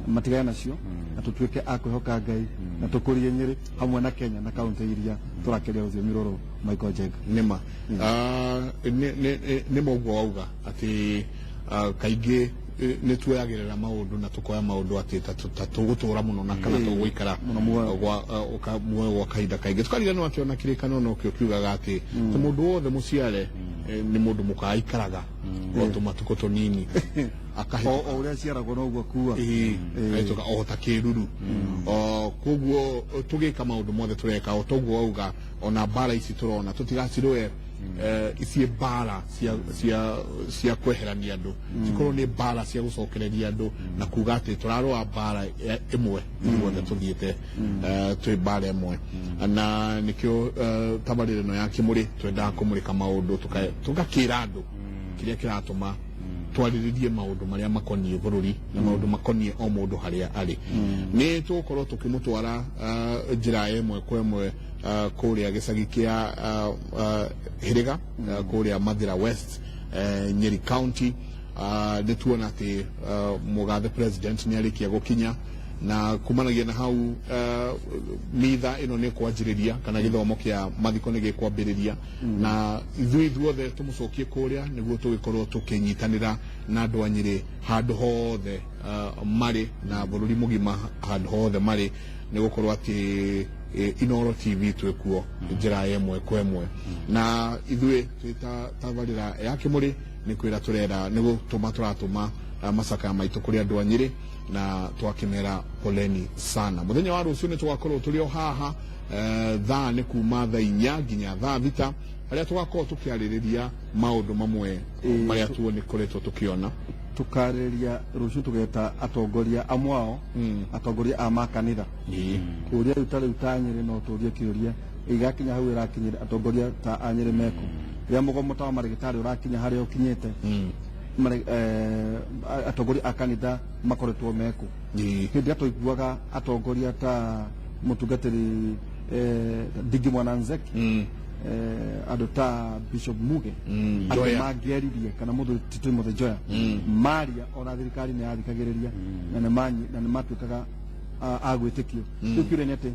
matigane nacio, na tũtuĩke a kwĩhoka Ngai na tũkũrie Nyĩrĩ hamwe na Kenya na kaunti iria tũrakĩria rũthiomi rũrũ. Michael Jenga. Nĩma. Nĩ moguo wauga atĩ kaingĩ nĩ tuoyagĩrĩra maũndũ na tũkoya maũndũ atĩ ta tũgũtũra mũno na kana tũgũikara Mũno muoyo. Muoyo gwa kahinda kaingĩ, tũkariganĩrwo atĩ ona kĩrĩkanĩro nokĩo kiugaga atĩ ta mũndũ wothe mũciare nĩ mũndũ mũkaikaraga o tũmatukũ tũnini akahĩtũka. O ũrĩa aciaragwo noguo akua. Ĩĩ, ahĩtũka o ta kĩruru. O koguo tũgĩka maũndũ mothe tũreka, o toguo wauga, ona mbara ici tũrona tũtigacirũe ici mbara cia kweherania andũ, cikorwo nĩ mbara cia gũcokereria andũ na kuga atĩ tũrarũa mbara ĩmwe ithuothe, tũthiĩte twĩ mbara ĩmwe. Na nĩkĩo tabarĩra ĩno ya Kĩmũrĩ twendaga kũmũrĩka maũndũ, tũgakĩra andũ kĩrĩa kĩratũma twarĩrĩrie maũndũ marĩa makoniĩ bũrũri na maũndũ makoniĩ o mũndũ harĩa arĩ. Nĩ tũgũkorwo tũkĩmũtwara njĩra ya ĩmwe kwa ĩmwe kũrĩa gĩcagi kĩa Hĩrĩga, kũrĩa Mathira West, Nyeri County. Nĩ tuona atĩ mũgathe president nĩ arĩkia gũkinya, na kumanagia na hau mitha ĩno nĩ kwanjĩrĩria kana gĩthomo kĩa mathiko nĩ gĩkwambĩrĩria, na ithuĩ ithuothe tũmũcokie kũrĩa nĩguo tũgĩkorwo tũkĩnyitanĩra na andũ a Nyĩrĩ handũ hothe marĩ na bũrũri mũgima handũ hothe marĩ, nĩ gũkorwo atĩ Inoro TV twĩkuo njĩra ya ĩmwe kwa ĩmwe. Na ithuĩ twĩ ta tabarĩra ya Kĩmũrĩ nĩ kwĩra tũrera, nĩ gũtũma tũratũma macakaya maitũ kũrĩ andũ a Nyĩrĩ, na twakĩmera poleni sana. Mũthenya wa rũciũ nĩ tũgakorwo tũrĩ o haha, thaa nĩ kuma thaa 4 nginya thaa 6, harĩa tũgakorwo tũkĩarĩrĩria maũndũ mamwe marĩa tuokoretwo tũkĩona. Tukarĩrĩria rũciũ, tũgeta atongoria amwe ao, atongoria a makanitha, kũria rĩu ta rĩu ta Nyĩrĩ no tũrie kĩũria ĩgakinya hau ĩrakinyĩra atongoria ta a Nyĩrĩ meko rĩrĩa mũgomo ta wa marĩgĩtarĩ ũrakinya harĩa ũkinyĩte. Atongoria a kanitha makoretwo mekũ? Hĩndĩ ĩrĩa twaiguaga atongoria ta mũtungatĩri Ndingi Mwana Nzeki, andũ ta Bishop Muge, andũ Njoya. Mangĩaririe kana mũthuri Timothy Njoya maria, ona thirikari nĩ yathikagĩrĩria na nĩ matuĩkaga a gwĩtĩkio. Rĩu kĩũria nĩ atĩ